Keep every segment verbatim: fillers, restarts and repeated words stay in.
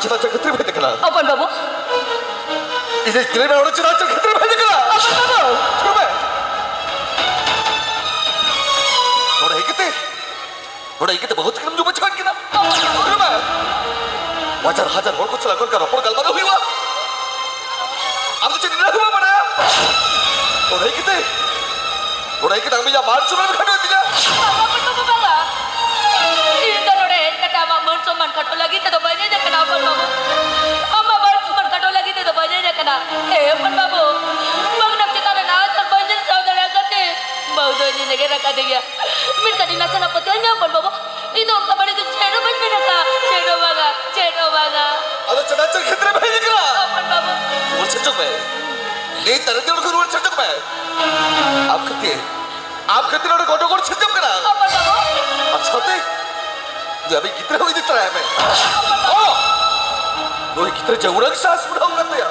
ᱪᱮᱫᱟᱜ ᱪᱮᱫ ᱠᱷᱟᱹᱛᱤᱨ ᱵᱟᱭ ᱠᱟᱱᱟ? ᱚᱯᱚᱱ ᱵᱟᱹᱵᱩ᱾ ᱤᱧ ᱪᱮᱫ ᱵᱟᱭ ᱠᱟᱱᱟ? ᱚᱯᱚᱱ ᱵᱟᱹᱵᱩ᱾ ᱪᱷᱩᱲᱩ ᱢᱮ᱾ ᱱᱚᱰᱮ ᱦᱮᱡ ᱠᱟᱛᱮ, ᱱᱚᱰᱮ ᱦᱮᱡ ᱠᱟᱛᱮ ᱵᱟᱹᱦᱩ ᱛᱟᱹᱠᱤᱱ ᱡᱩᱢᱟᱹ ᱪᱷᱟᱲ ᱠᱤᱱᱟ᱾ ᱚᱯᱚᱱ ᱵᱟᱹᱵᱩ᱾ ᱪᱷᱩᱲᱩ ᱢᱮ᱾ ᱦᱟᱡᱟᱨ ᱦᱟᱡᱟᱨ ᱦᱚᱲ ᱠᱚ ᱥᱟᱞᱟᱜ ᱚᱠᱟ ᱞᱮᱠᱟ ᱨᱚᱯᱚᱲ ᱜᱟᱞᱢᱟᱨᱟᱣ ᱦᱩᱭᱩᱜᱼᱟ? ᱟᱢ ᱫᱚ ᱪᱮᱫ ᱤᱧ ᱞᱟᱹᱭ ᱦᱚᱸ ᱵᱟᱢ ᱵᱟᱲᱟᱭᱟ? ᱱᱚᱰᱮ ᱦᱮᱡ ᱠᱟᱛᱮ, ᱱᱚᱰᱮ ᱦᱮᱡ ᱠᱟᱛᱮ ᱟᱢ ᱤᱧᱟᱹᱜ ᱢᱟᱱ ᱥᱚᱱᱢᱟᱱ ᱮᱢ ᱠᱷᱟᱴᱚ ᱤᱫᱤᱧᱟ᱾ ᱵᱟᱝᱟ, ᱚᱯᱚᱱ ᱵᱟᱹᱵᱩ, ᱵᱟᱝᱟ᱾ ᱤᱧ ᱫᱚ ᱱᱚᱰᱮ ᱦᱮᱡ ᱠᱟᱛᱮ ᱟᱢᱟᱜ ᱢᱟᱹᱱ ᱥᱚᱱᱢᱟᱱ ᱠᱷᱟᱴᱚ ᱞᱟᱹᱜᱤᱫ ᱛᱮᱫᱚ ᱵᱟᱹᱧ ᱦᱮᱡ ᱟᱠᱟᱱᱟ, ᱚᱯᱚᱱ ᱵᱟᱹᱵᱩ᱾ ᱟᱢᱟᱜ ᱢᱟᱹᱱ ᱥᱚᱱᱢᱟᱱ ᱠᱷᱟᱴᱚ ᱞᱟᱹᱜᱤᱫ ᱛᱮᱫᱚ ᱵᱟᱹᱧ ᱦᱮᱡ ᱟᱠᱟᱱᱟ᱾ ᱮ, ᱚᱯᱚᱱ ᱵᱟᱹᱵᱩ, ᱵᱟᱹᱜᱽᱱᱟᱢ ᱪᱮᱛᱟᱱ ᱨᱮ ᱱᱟᱦᱟᱪᱟᱨ ᱵᱟᱹᱧ ᱧᱮᱞ ᱥᱟᱦᱟᱣ ᱫᱟᱲᱮᱭᱟᱜ ᱠᱟᱱᱛᱮ ᱵᱟᱹᱦᱩ ᱫᱚ ᱤᱧᱤᱧ ᱮᱜᱮᱨ ᱟᱠᱟᱫᱮ ᱜᱮᱭᱟ᱾ ᱢᱮᱱᱠᱷᱟᱱ ᱤᱧ ᱱᱟᱥᱮᱱᱟᱜ ᱯᱟᱹᱛᱭᱟᱹᱣ ᱧᱟᱢ, ᱚᱯᱚᱱ ᱵᱟᱹᱵᱩ᱾ ᱤᱧ ᱫᱚ ᱚᱱᱠᱟ ᱵᱟᱹᱲᱤᱡ ᱫᱚ ᱪᱮᱫ ᱦᱚᱸ ᱵᱟᱹᱧ ᱢᱮᱱ ᱟᱠᱟᱫᱼᱟ, ᱪᱮᱫ ᱦᱚᱸ ᱵᱟᱝᱟ, ᱪᱮᱫ ᱦᱚᱸ ᱵᱟᱝᱟ᱾ ᱟᱫᱚ ᱪᱮᱫᱟᱜ ᱪᱮᱫ ᱠᱷᱟᱹᱛᱤᱨ ᱮᱢ ᱦᱮᱡ ᱟᱠᱟᱱᱟ? ᱚᱯᱚᱱ ᱵᱟᱹᱵᱩ᱾ ᱨᱩᱣᱟᱹᱲ ᱥᱮᱱ ᱪᱚᱜ ᱢᱮ᱾ ᱱᱤᱛ ᱛᱟᱨᱟᱛᱟᱲᱤ ᱩᱰᱩᱠ ᱨᱩᱣᱟᱹᱲ ᱥᱮᱱ ᱪᱚᱜ ᱢᱮ᱾ ᱟᱢ ᱠᱷᱟᱹᱛᱤᱨ, ᱟᱢ ᱠᱷᱟᱹᱛᱤᱨ ᱱᱚᱰᱮ ᱜᱚᱱᱰᱚᱜᱳᱲ ᱥᱤᱨᱡᱟᱹᱜ ᱠᱟᱱᱟ᱾ ᱚᱯᱚᱱ ᱵᱟᱹᱵᱩ᱾ ᱟᱨ ᱥᱟᱶᱛᱮ ᱱᱩᱭ ᱟᱢᱤᱡ ᱜᱤᱫᱽᱨᱟᱹ ᱦᱚᱸ ᱤᱫᱤ ᱛᱚᱨᱟᱭ ᱢᱮ᱾ ᱚ! ᱱᱩᱭ ᱜᱤᱫᱽᱨᱟᱹ ᱡᱮ ᱩᱱᱟᱹᱜ ᱥᱟᱦᱟᱥ ᱵᱩᱰᱷᱟᱹᱣ ᱠᱟᱱ ᱛᱟᱭᱟ,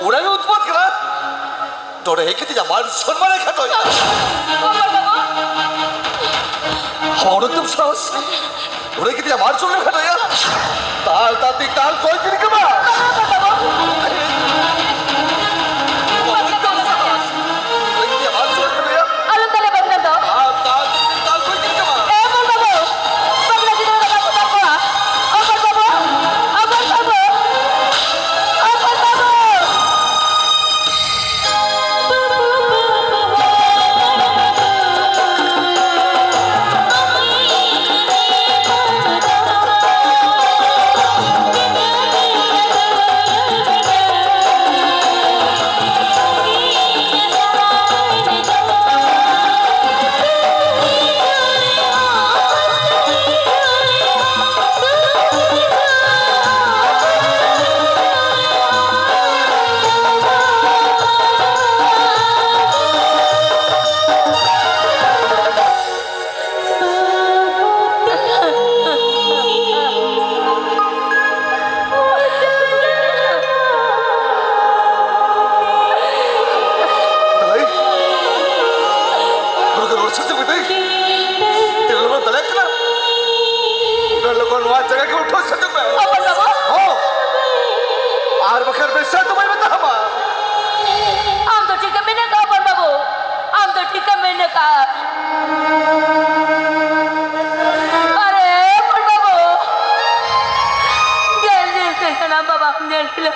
ᱚᱱᱟ ᱜᱮ ᱩᱫᱽᱵᱚᱫ ᱠᱟᱱᱟ᱾ ᱱᱚᱰᱮ ᱦᱮᱡ ᱠᱟᱛᱮ ᱤᱧᱟᱹᱜ ᱢᱟᱱ ᱥᱚᱱᱢᱟᱱ ᱮ ᱠᱷᱟᱴᱚᱭᱟ᱾ ᱚᱯᱚᱱ ᱵᱟᱹᱵᱩ᱾ ᱦᱚᱲ ᱫᱚᱢ ᱥᱟᱦᱟᱥ᱾ ᱚᱸᱰᱮ ᱜᱤᱫᱽᱨᱟᱹ ᱢᱟᱨ ᱪᱚᱞ ᱠᱷᱟᱱ ᱭᱟ᱾ ᱛᱟᱞ ᱛᱟᱛᱤ ᱛᱟᱞ ᱠᱚᱭ ᱠᱤᱱ ᱠᱟᱢᱟ᱾ ᱟᱞᱚᱢ ᱫᱟᱞᱮ ᱵᱟᱹᱵᱩ ᱫᱚ᱾ ᱮ ᱵᱚᱞ ᱵᱟᱹᱵᱩ, ᱵᱟᱹᱵᱩ ᱞᱟᱹᱜᱤᱫ ᱫᱚ ᱵᱟᱠᱚ ᱫᱟᱜ ᱠᱚᱣᱟ᱾ ᱚ ᱵᱚᱞ ᱵᱟᱹᱵᱩ, ᱚ ᱵᱚᱞ ᱵᱟᱹᱵᱩ, ᱚ ᱵᱚᱞ ᱵᱟᱹᱵᱩ᱾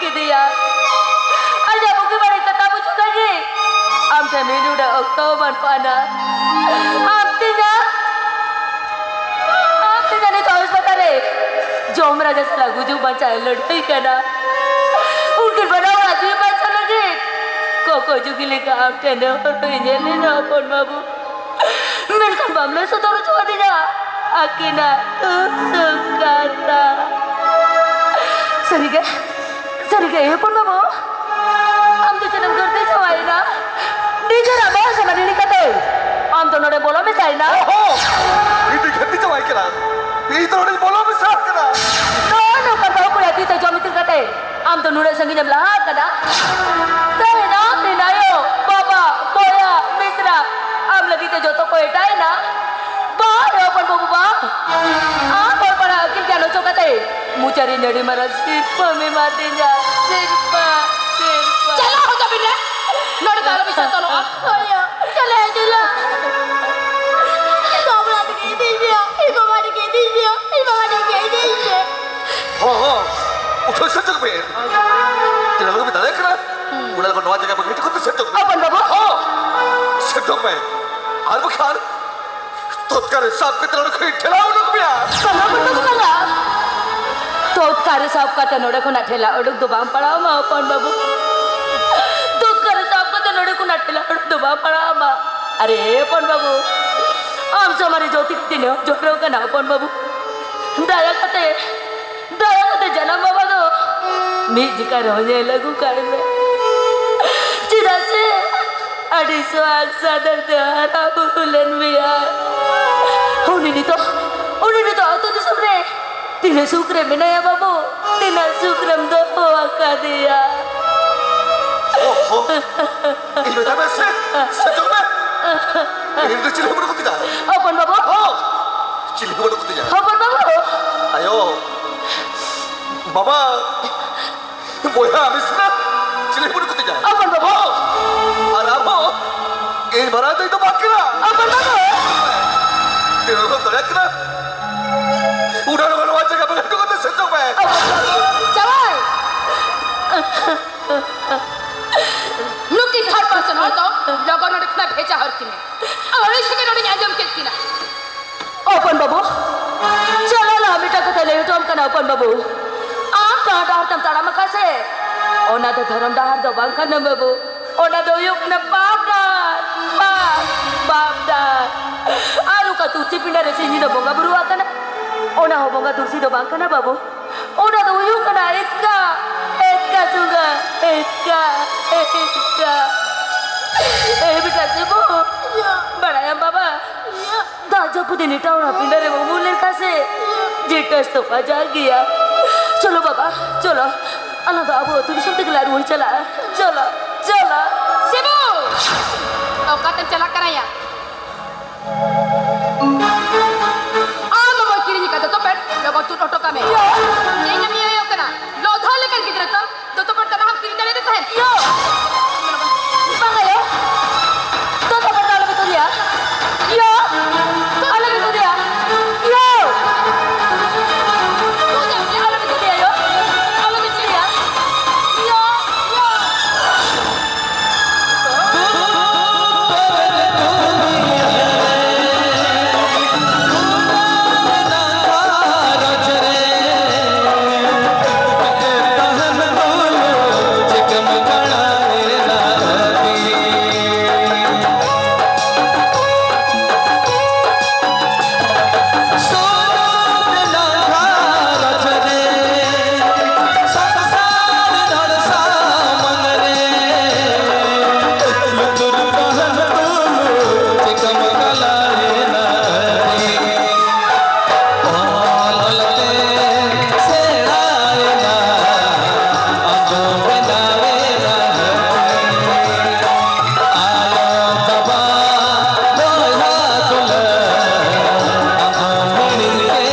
ᱠᱮᱫᱮᱭᱟ᱾ ᱟᱡᱟᱜ ᱵᱩᱜᱤ ᱵᱟᱹᱲᱤᱡ ᱠᱟᱛᱷᱟ ᱵᱩᱡᱷᱟᱹᱣ ᱞᱟᱹᱜᱤᱫ ᱟᱢ ᱴᱷᱮᱱ ᱢᱤᱫ ᱩᱰᱟᱹ ᱚᱠᱛᱚ ᱦᱚᱸ ᱵᱟᱹᱱᱩᱜ ᱟᱱᱟ᱾ ᱟᱢ ᱛᱤᱧᱟ, ᱟᱢ ᱛᱤᱧᱟ ᱱᱤᱛᱚᱜ ᱦᱟᱥᱯᱟᱛᱟᱞ ᱨᱮ ᱡᱚᱢ ᱨᱟᱡᱟ ᱥᱟᱞᱟᱜ ᱜᱩᱡᱩᱜ ᱵᱟᱧᱪᱟᱣ ᱮ ᱞᱟᱹᱲᱦᱟᱹᱭ ᱠᱟᱱᱟ᱾ ᱩᱱᱠᱤᱱ ᱵᱟᱱᱟ ᱦᱚᱲᱟᱜ ᱡᱤᱣᱤ ᱵᱟᱧᱪᱟᱣ ᱞᱟᱹᱜᱤᱫ ᱠᱚᱠᱚ ᱡᱩᱜᱤ ᱞᱮᱠᱟ ᱟᱢ ᱴᱷᱮᱱ ᱱᱮᱦᱚᱨ ᱤᱧ ᱦᱮᱡ ᱞᱮᱱᱟ ᱦᱚᱯᱚᱱ ᱵᱟᱹᱵᱩ᱾ ᱢᱮᱱᱠᱷᱟᱱ ᱵᱟᱢ ᱞᱟᱹᱭ ᱥᱚᱫᱚᱨ ᱦᱚᱪᱚ ᱟᱹᱫᱤᱧᱟ ᱟᱹᱠᱤᱱᱟᱜ ᱫᱩᱠ ᱥᱩᱠ ᱠᱟᱛᱷᱟ᱾ ᱥᱟᱹᱨᱤᱜᱮ, ᱥᱟᱹᱨᱤᱜᱮ ᱦᱚᱯᱚᱱ ᱵᱟᱹᱵᱩ, ᱟᱢ ᱫᱚ ᱪᱮᱫ ᱮᱢ ᱜᱟᱹᱨᱫᱤ ᱪᱟᱵᱟᱭᱮᱱᱟ? ᱱᱤᱡᱮᱨᱟᱜ ᱵᱚᱭᱮᱥ ᱨᱮᱱᱟᱜ ᱦᱤᱲᱤᱧ ᱠᱟᱛᱮ ᱟᱢ ᱫᱚ ᱱᱚᱰᱮ ᱵᱚᱞᱚ ᱢᱮᱥᱟᱭᱮᱱᱟ᱾ ᱚᱦᱚ! ᱤᱧ ᱫᱚ ᱜᱟᱹᱨᱫᱤ ᱪᱟᱵᱟᱭ ᱠᱟᱱᱟ᱾ ᱤᱧ ᱫᱚ ᱱᱚᱰᱮᱧ ᱵᱚᱞᱚ ᱢᱮᱥᱟ ᱠᱟᱱᱟ᱾ ᱱᱚᱜᱼᱚ ᱱᱚᱝᱠᱟᱱ ᱵᱟᱹᱦᱩ ᱠᱩᱲᱤᱭᱟᱜ ᱛᱤ ᱛᱮ ᱡᱚᱢ ᱤᱛᱤᱞ ᱠᱟᱛᱮ ᱟᱢ ᱫᱚ ᱱᱩᱱᱟᱹᱜ ᱥᱟᱺᱜᱤᱧ ᱮᱢ ᱞᱟᱦᱟ ᱟᱠᱟᱱᱟ? ᱛᱮᱦᱮᱧ ᱟᱢ ᱨᱮᱱ ᱟᱭᱳ, ᱵᱟᱵᱟ, ᱵᱚᱭᱦᱟ, ᱢᱤᱥᱨᱟ ᱟᱢ ᱞᱟᱹᱜᱤᱫ ᱛᱮ ᱡᱚᱛᱚ ᱠᱚ ᱮᱴᱟᱭᱮᱱᱟ᱾ ᱵᱟᱝ ᱦᱚᱯᱚᱱ ᱵᱟᱹᱵᱩ, ᱵᱟᱝ᱾ ᱟᱢ ᱚᱞ ᱯᱟᱲᱦᱟᱣ ᱟᱹᱠᱤᱞ ᱜᱮᱭᱟᱱ ᱚᱪᱚ ᱠᱟᱛᱮ ᱢᱚᱪᱟ ᱨᱮ ᱟᱹᱰᱤ ᱢᱟᱨᱟᱝ ᱥᱤᱨᱯᱟᱹᱢ ᱮᱢᱟᱫᱤᱧᱟ᱾ ᱥᱤᱨᱯᱟᱹ, ᱥᱤᱨᱯᱟᱹ᱾ ᱪᱟᱞᱟᱣ ᱦᱚᱪᱚ ᱵᱤᱱ ᱨᱮ᱾ ᱱᱚᱰᱮ ᱫᱚ ᱟᱞᱚ ᱵᱤᱱ ᱥᱮᱱᱚᱜᱼᱟ᱾ ᱦᱳᱭ ᱭᱟ, ᱪᱟᱞᱟᱜ ᱟᱹᱧ, ᱪᱟᱞᱟᱜ᱾ ᱵᱟᱵᱟ ᱛᱟᱹᱠᱤᱱ ᱤᱫᱤᱭᱮᱫ ᱯᱮᱭᱟ, ᱤᱧ ᱵᱟᱵᱟ ᱛᱟᱹᱠᱤᱱ ᱤᱫᱤᱭᱮᱫ ᱯᱮᱭᱟ, ᱤᱧ ᱵᱟᱵᱟ ᱛᱟᱹᱠᱤᱱ ᱤᱫᱤᱭᱮᱫ ᱯᱮᱭᱟ᱾ ᱦᱚᱸ, ᱦᱚᱸ, ᱩᱴᱷᱟᱹᱣ ᱥᱮᱱ ᱪᱚᱜ ᱢᱮ᱾ ᱛᱤᱱᱟᱹᱜ ᱞᱚᱜᱚᱱ ᱵᱤᱱ ᱫᱟᱲᱮᱭᱟᱜ ᱠᱟᱱᱟ, ᱩᱱᱟᱹᱜ ᱞᱚᱜᱚᱱ ᱱᱚᱣᱟ ᱡᱟᱭᱜᱟ ᱵᱟᱹᱜᱤ ᱦᱚᱴᱚ ᱠᱟᱛᱮ ᱥᱮᱱ ᱪᱚᱜ ᱢᱮ᱾ ᱦᱚᱯᱚᱱ ᱵᱟᱹᱵᱩ᱾ ᱦᱚᱸ, ᱥᱮᱱ ᱪᱚᱜ ᱢᱮ᱾ ᱟᱨ ᱵᱟᱠᱷᱟᱱ ᱛᱚᱛᱠᱟᱞ ᱨᱮ ᱥᱟᱵ ᱠᱟᱛᱮ ᱱᱚᱰᱮ ᱠᱷᱚᱱ ᱴᱷᱮᱞᱟᱣ ᱩᱰᱩᱠ ᱢᱮᱭᱟ᱾ ᱵᱟᱝᱟ, ᱵᱟᱝᱟ, ᱵᱟᱝᱟ᱾ ᱛᱚᱛᱠᱟᱞ ᱨᱮ ᱥᱟᱵ ᱠᱟᱛᱮ ᱱᱚᱰᱮ ᱠᱷᱚᱱᱟᱜ ᱴᱷᱮᱞᱟᱣ ᱩᱰᱩᱠ ᱫᱚ ᱵᱟᱝ ᱯᱟᱲᱟᱣ ᱟᱢᱟ ᱦᱚᱯᱚᱱ ᱵᱟᱹᱵᱩ᱾ ᱛᱚᱛᱠᱟᱞ ᱨᱮ ᱥᱟᱵ ᱠᱟᱛᱮ ᱱᱚᱰᱮ ᱠᱷᱚᱱᱟᱜ ᱴᱷᱮᱞᱟᱣ ᱩᱰᱩᱠ ᱫᱚ ᱵᱟᱝ ᱯᱟᱲᱟᱣ ᱟᱢᱟ᱾ ᱟᱨᱮ ᱦᱚᱯᱚᱱ ᱵᱟᱹᱵᱩ, ᱟᱢ ᱥᱟᱢᱟᱝ ᱨᱮ ᱡᱚᱛᱤ ᱠᱟᱛᱮ ᱱᱮᱦᱚᱨ ᱡᱚᱦᱟᱨᱚᱜ ᱠᱟᱱᱟ ᱦᱚᱯᱚᱱ ᱵᱟᱹᱵᱩ᱾ ᱫᱟᱭᱟ ᱠᱟᱛᱮ, ᱫᱟᱭᱟ ᱠᱟᱛᱮ ᱡᱟᱱᱟᱢ ᱵᱟᱵᱟ ᱫᱚ ᱢᱤᱫ ᱡᱚᱠᱷᱟ ᱨᱮᱦᱚᱸ ᱧᱮᱞ ᱟᱹᱜᱩ ᱠᱟᱭ ᱢᱮ᱾ ᱪᱮᱫᱟᱜ ᱥᱮ ᱟᱹᱰᱤ ᱥᱚᱦᱟᱜ ᱥᱟᱫᱟᱨ ᱛᱮ ᱦᱟᱨᱟ ᱵᱩᱨᱩ ᱞᱮᱱ ᱢᱮᱭᱟ᱾ ᱩᱱᱤ ᱱᱤᱛᱚᱜ, ᱩᱱᱤ ᱱᱤᱛᱚᱜ ᱟᱹᱛᱩ ᱫᱤᱥᱚᱢ ᱨᱮ ᱛᱤᱱᱟᱹᱜ ᱥᱩᱠ ᱨᱮ ᱢᱮᱱᱟᱭᱟ ᱵᱟᱹᱵᱩ, ᱛᱤᱱᱟᱹᱜ ᱥᱩᱠ ᱨᱮᱢ ᱫᱚᱦᱚ ᱟᱠᱟᱫᱮᱭᱟ᱾ ᱚᱦᱚ᱾ ᱤᱧ ᱢᱮᱛᱟᱭ ᱢᱮ ᱥᱮ, ᱥᱮ ᱡᱚᱢ ᱢᱮ᱾ ᱤᱧ ᱫᱚ ᱪᱤᱞᱤ ᱦᱚᱸ ᱵᱟᱹᱱᱩᱜ ᱠᱚᱛᱤᱧᱟ᱾ ᱦᱚᱯᱚᱱ ᱵᱟᱹᱵᱩ᱾ ᱦᱚᱸ᱾ ᱪᱤᱞᱤ ᱦᱚᱸ ᱵᱟᱹᱱᱩᱜ ᱠᱚᱛᱤᱧᱟ᱾ ᱦᱚᱯᱚᱱ ᱵᱟᱹᱵᱩ᱾ ᱟᱭᱳ, ᱵᱟᱵᱟ, ᱵᱚᱭᱦᱟ, ᱢᱤᱥᱨᱟ, ᱪᱤᱞᱤ ᱦᱚᱸ ᱵᱟᱹᱱᱩᱜ ᱠᱚᱛᱤᱧᱟ᱾ ᱦᱚᱯᱚᱱ ᱵᱟᱹᱵᱩ᱾ ᱦᱚᱸ᱾ ᱟᱨ ᱟᱢ ᱦᱚᱸ ᱤᱧ ᱢᱟᱨᱟᱝ ᱫᱚ ᱤᱧ ᱫᱚ ᱵᱟᱝ ᱠᱟᱱᱟ᱾ ᱦᱚᱯᱚᱱ ᱵᱟᱹᱵᱩ᱾ ᱛᱤᱱᱟᱹᱜ ᱞᱚᱜᱚᱱ ᱫᱟᱲᱮᱭᱟᱜ ᱠᱟᱱᱟ, ᱩᱱᱟᱹᱜ ᱞᱚᱜᱚᱱ ᱱᱚᱣᱟ ᱡᱟᱭᱜᱟ ᱵᱟᱹᱜᱤ ᱦᱚᱴᱚ ᱠᱟᱛᱮ ᱥᱮᱱ ᱪᱚᱜ ᱢᱮ᱾ ᱦᱚᱯᱚᱱ ᱵᱟᱹᱵᱩ᱾ ᱡᱟᱶᱟᱭ᱾ ᱱᱩᱠᱤᱱ ᱦᱚᱲ ᱯᱟᱨᱥᱚᱱ ᱦᱚᱲ ᱫᱚ ᱞᱚᱜᱚᱱ ᱱᱚᱰᱮ ᱠᱷᱚᱱᱟᱜ ᱵᱷᱮᱡᱟ ᱦᱚᱨ ᱠᱤᱱ ᱢᱮ᱾ ᱟᱹᱲᱤᱥ ᱜᱮ ᱱᱚᱰᱮᱧ ᱟᱸᱡᱚᱢ ᱠᱮᱫ ᱠᱤᱱᱟ᱾ ᱦᱚᱯᱚᱱ ᱵᱟᱹᱵᱩ, ᱪᱟᱞᱟᱣ ᱞᱟᱦᱟ ᱢᱤᱫᱴᱟᱝ ᱠᱟᱛᱷᱟ ᱞᱟᱹᱭ ᱦᱚᱴᱚᱣᱟᱢ ᱠᱟᱱᱟ ᱦᱚᱯᱚᱱ ᱵᱟᱹᱵᱩ᱾ ᱟᱢ ᱡᱟᱦᱟᱸ ᱰᱟᱦᱟᱨ ᱛᱮᱢ ᱛᱟᱲᱟᱢ ᱟᱠᱟᱫ ᱥᱮ, ᱚᱱᱟ ᱫᱚ ᱫᱷᱚᱨᱚᱢ ᱰᱟᱦᱟᱨ ᱫᱚ ᱵᱟᱝ ᱠᱟᱱᱟ ᱵᱟᱹᱵᱩ᱾ ᱚᱱᱟ ᱫᱚ ᱦᱩᱭᱩᱜ ᱠᱟᱱᱟ ᱯᱟᱯ ᱰᱟᱦᱟᱨ, ᱯᱟᱯ, ᱯᱟᱯ ᱰᱟᱦᱟᱨ᱾ ᱟᱨ ᱚᱠᱟ ᱛᱩᱞᱥᱤ ᱯᱤᱸᱰᱟᱹ ᱨᱮ ᱥᱤᱧ ᱧᱤᱫᱟᱹ ᱵᱚᱸᱜᱟ ᱵᱩᱨᱩ ᱟᱠᱟᱱᱟ, ᱚᱱᱟ ᱦᱚᱸ ᱵᱚᱸᱜᱟ ᱛᱩᱞᱥᱤ ᱫᱚ ᱵᱟᱝ ᱠᱟᱱᱟ ᱵᱟᱹᱵᱩ᱾ ᱚᱱᱟ ᱫᱚ ᱦᱩᱭᱩᱜ ᱠᱟᱱᱟ ᱮᱥᱠᱟ, ᱮᱥᱠᱟ ᱥᱩᱜᱟ, ᱮᱥᱠᱟ, ᱮᱥᱠᱟ᱾ ᱮ ᱵᱮᱴᱟ ᱥᱤᱵᱩ, ᱵᱟᱲᱟᱭᱟᱢ ᱵᱟᱵᱟ, ᱫᱟᱜ ᱡᱟᱹᱯᱩᱫ ᱫᱤᱱ ᱮᱴᱟᱜ ᱦᱚᱲᱟᱜ ᱯᱤᱸᱰᱟᱹ ᱨᱮ ᱩᱢᱩᱞ ᱞᱮᱱᱠᱷᱟᱱ ᱥᱮ, ᱡᱮᱴᱟᱥ ᱛᱚᱯᱟ ᱡᱟᱜ ᱜᱮᱭᱟ᱾ ᱪᱚᱞᱚ ᱵᱟᱵᱟ, ᱪᱚᱞᱚ, ᱟᱞᱟᱝ ᱫᱚ ᱟᱵᱚ ᱟᱹᱛᱩ ᱫᱤᱥᱚᱢ ᱛᱮᱜᱮ ᱞᱟᱝ ᱨᱩᱣᱟᱹᱲ ᱪᱟᱞᱟᱜᱼᱟ᱾ ᱪᱚᱞᱚ, ᱪᱚᱞᱚ᱾ ᱥᱤᱵᱩ! ᱚᱠᱟᱛᱮᱢ ᱪᱟᱞᱟᱜ ᱠᱟᱱᱟ ᱭᱟ? ᱟᱢ ᱵᱟᱵᱟᱭ ᱠᱤᱨᱤᱧ ᱟᱠᱟᱫ ᱫᱚᱛᱚ ᱯᱮᱱᱴ ᱞᱚᱜᱚᱱ ᱛᱩᱫ ᱦᱚᱴᱚ ᱠᱟᱜ ᱢᱮ᱾ ᱪᱮᱫ ᱮᱢ ᱤᱭᱟᱹᱭᱚᱜ ᱠᱟᱱᱟ? ᱞᱚᱫᱷᱟ ᱞᱮᱠᱟᱱ ᱜᱤᱫᱽᱨᱟᱹ ᱛᱟᱢ ᱫᱚᱛᱚ ᱯᱮᱱᱴ ᱛᱟᱱᱟᱜ ᱦᱚᱸᱢ ᱠᱤᱨᱤᱧ ᱫᱟᱲᱮᱭᱟᱫᱮ ᱛᱟᱦᱮᱸᱫ᱾ ᱭᱳ! ᱵᱟᱝ ᱟᱭᱳ, ᱫᱚᱛᱚ ᱯᱮᱱᱴ ᱫᱚ ᱟᱞᱚᱢ ᱤᱛᱩᱫᱮᱭᱟ᱾ ᱭᱳ! ᱟᱞᱚᱢ ᱤᱛᱩᱫᱮᱭᱟ᱾ ᱭᱳ! ᱟᱞᱚᱢ ᱤᱛᱩᱫᱮᱭᱟ ᱭᱳ᱾ ᱟᱞᱚᱢ ᱤᱛᱩᱫᱮᱭᱟ᱾ ᱭᱳ! ᱭᱳ!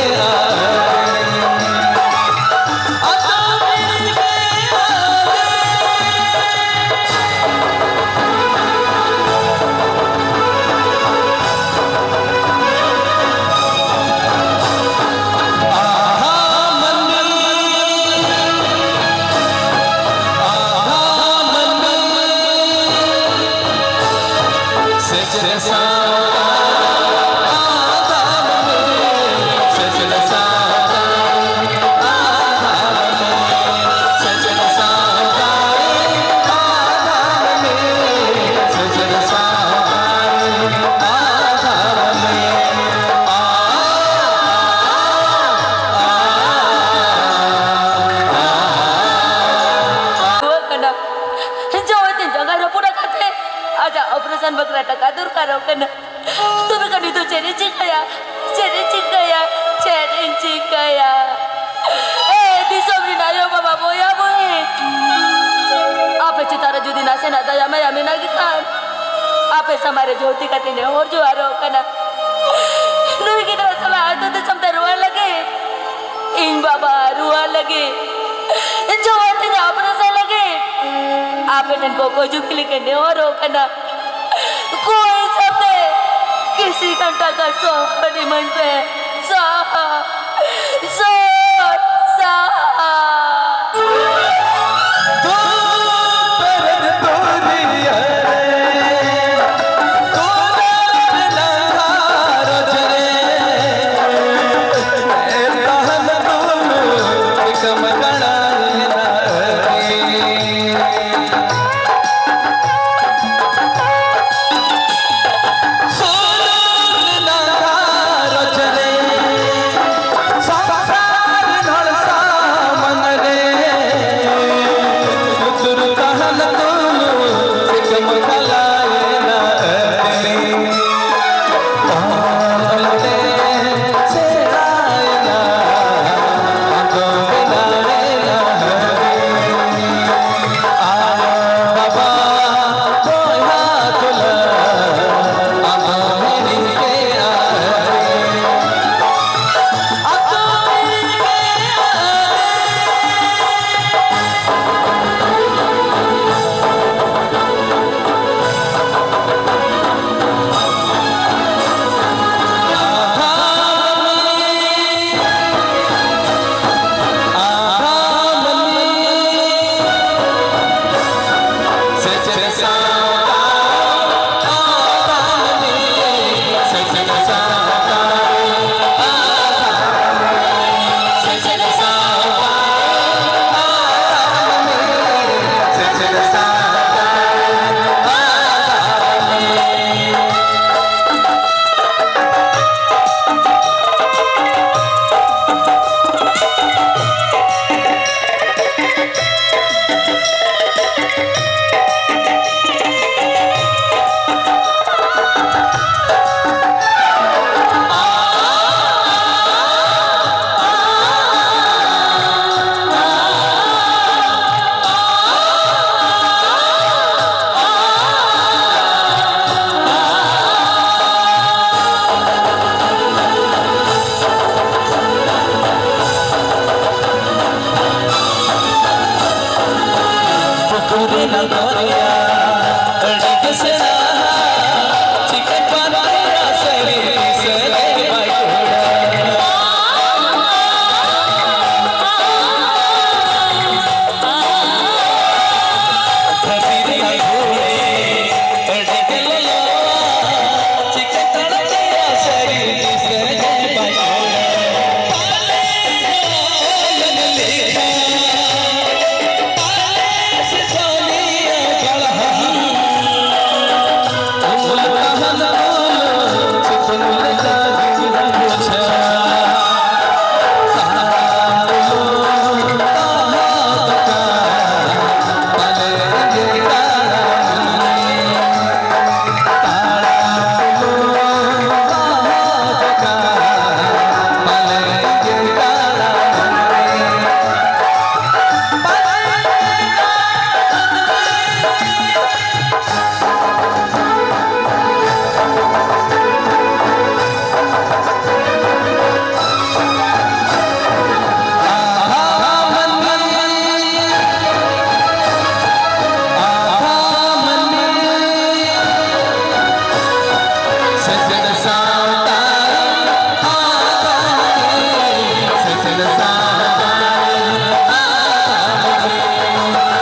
ᱟᱡᱟᱜ ᱚᱯᱟᱨᱮᱥᱚᱱ ᱵᱟᱠᱷᱨᱟ ᱴᱟᱠᱟ ᱫᱚᱨᱠᱟᱨᱚᱜ ᱠᱟᱱᱟ᱾ ᱛᱚᱵᱮ ᱠᱷᱟᱱ ᱱᱤᱛᱚᱜ ᱪᱮᱫ ᱤᱧ ᱪᱤᱠᱟᱹᱭᱟ? ᱪᱮᱫ ᱤᱧ ᱪᱤᱠᱟᱹᱭᱟ? ᱪᱮᱫ ᱤᱧ ᱪᱤᱠᱟᱹᱭᱟ? ᱮ ᱫᱤᱥᱚᱢ ᱨᱮᱱ ᱟᱭᱳ ᱵᱟᱵᱟ, ᱵᱚᱭᱦᱟ ᱵᱚᱭᱦᱤᱱ, ᱟᱯᱮ ᱪᱮᱛᱟᱱ ᱨᱮ ᱡᱩᱫᱤ ᱱᱟᱥᱮᱱᱟᱜ ᱫᱟᱭᱟ ᱢᱟᱭᱟ ᱢᱮᱱᱟᱜ ᱜᱮ ᱠᱷᱟᱱ, ᱟᱯᱮ ᱥᱟᱢᱟᱝ ᱨᱮ ᱡᱷᱚᱛᱤ ᱠᱟᱛᱮ ᱱᱮᱦᱚᱨ ᱡᱚᱦᱟᱨᱚᱜ ᱠᱟᱱᱟ᱾ ᱱᱩᱭ ᱜᱤᱫᱽᱨᱟᱹ ᱥᱟᱞᱟᱜ ᱟᱹᱛᱩ ᱫᱤᱥᱚᱢ ᱛᱮ ᱨᱩᱣᱟᱹᱲ ᱞᱟᱹᱜᱤᱫ, ᱤᱧ ᱵᱟᱵᱟ ᱨᱩᱣᱟᱹᱲ ᱞᱟᱹᱜᱤᱫ, ᱡᱚᱦᱟᱨ ᱛᱤᱧ ᱚᱯᱟᱨᱮᱥᱚᱱ ᱞᱟᱹᱜᱤᱫ ᱟᱯᱮ ᱴᱷᱮᱱ ᱠᱚ ᱠᱚ ᱡᱩᱠᱛᱤ ᱞᱮᱠᱟ ᱱᱮᱦᱚᱨᱚᱜ ᱠᱟᱱᱟ᱾ ᱠᱚᱭ ᱥᱟᱛᱮ ᱠᱤᱥᱤ ᱜᱷᱟᱱᱴᱟ ᱜᱟᱱ ᱥᱚᱦᱚᱨ ᱤᱢᱟᱹᱧ ᱯᱮ᱾ ᱥᱚᱦᱚᱨ, ᱥᱚᱦᱚᱨ, ᱥᱚᱦᱚᱨ᱾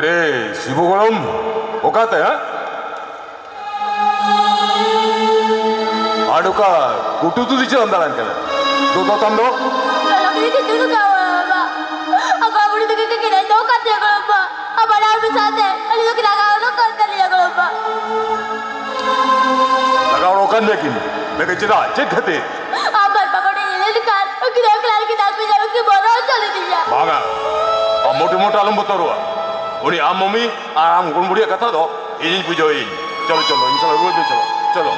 ᱟᱨᱮ ᱥᱤᱵᱩ ᱜᱚᱲᱚᱢ, ᱚᱠᱟᱛᱮ, ᱦᱮᱸ? ᱟᱨ ᱱᱚᱝᱠᱟ ᱜᱩᱴᱩ ᱛᱩᱫᱤ ᱪᱮᱫ ᱮᱢ ᱫᱟᱬᱟᱱ ᱠᱟᱱᱟ? ᱫᱚ, ᱫᱚ ᱛᱟᱢ ᱫᱚ? ᱞᱚᱞᱚ ᱜᱮ ᱡᱩᱛᱩ ᱫᱚ ᱠᱟᱣᱟ, ᱵᱟᱵᱟ᱾ ᱟᱠᱚ ᱵᱩᱲᱤ ᱛᱟᱠᱚ ᱠᱚ ᱠᱤᱱ ᱫᱚ ᱠᱟᱛᱮ ᱜᱚᱲᱚᱢ ᱵᱟ᱾ ᱟᱵᱟᱨ ᱟᱨ ᱢᱤᱫ ᱥᱟᱶᱛᱮ ᱟᱹᱞᱤᱧ ᱫᱚ ᱠᱤᱱ ᱞᱟᱜᱟᱣ ᱫᱚ ᱠᱟᱱ ᱛᱟᱞᱤᱧᱟ ᱜᱚᱲᱚᱢ ᱵᱟ᱾ ᱞᱟᱜᱟᱣ ᱫᱚ ᱠᱟᱱ ᱜᱮᱭᱟ ᱠᱤᱱ? ᱢᱮᱱᱠᱷᱟᱱ ᱪᱮᱫᱟᱜ? ᱪᱮᱫ ᱠᱷᱟᱹᱛᱤᱨ? ᱟᱢ ᱵᱟᱨ ᱯᱟᱠᱚᱴ ᱤᱧ ᱞᱟᱹᱭ ᱞᱮᱠᱷᱟᱱ ᱩᱱᱠᱤᱱ ᱫᱚ ᱮᱠᱞᱟ ᱨᱮᱠᱤᱱ ᱫᱟᱞ ᱯᱮ ᱧᱟᱢ ᱠᱤᱱ ᱵᱚᱨᱚ ᱦᱚᱪᱚ ᱞᱤᱫᱤᱧᱟ᱾ ᱵᱟᱝᱟ, ᱟᱢ ᱢᱚᱴᱮ ᱢᱚᱴᱮ ᱟᱞᱚᱢ ᱵᱚᱛᱚᱨᱚᱜᱼᱟ᱾ ᱩᱱᱤ ᱟᱢ ᱢᱚᱢᱤ ᱟᱨ ᱟᱢ ᱦᱚᱯᱚᱱ ᱵᱩᱲᱤᱭᱟᱜ ᱠᱟᱛᱷᱟ ᱫᱚ ᱤᱧᱤᱧ ᱵᱩᱡᱷᱟᱹᱣ ᱤᱧ᱾ ᱪᱚᱞᱚ, ᱪᱚᱞᱚ, ᱤᱧ ᱥᱟᱞᱟᱜ ᱨᱩᱣᱟᱹᱲ ᱯᱮ, ᱪᱚᱞᱚ, ᱪᱚᱞᱚ᱾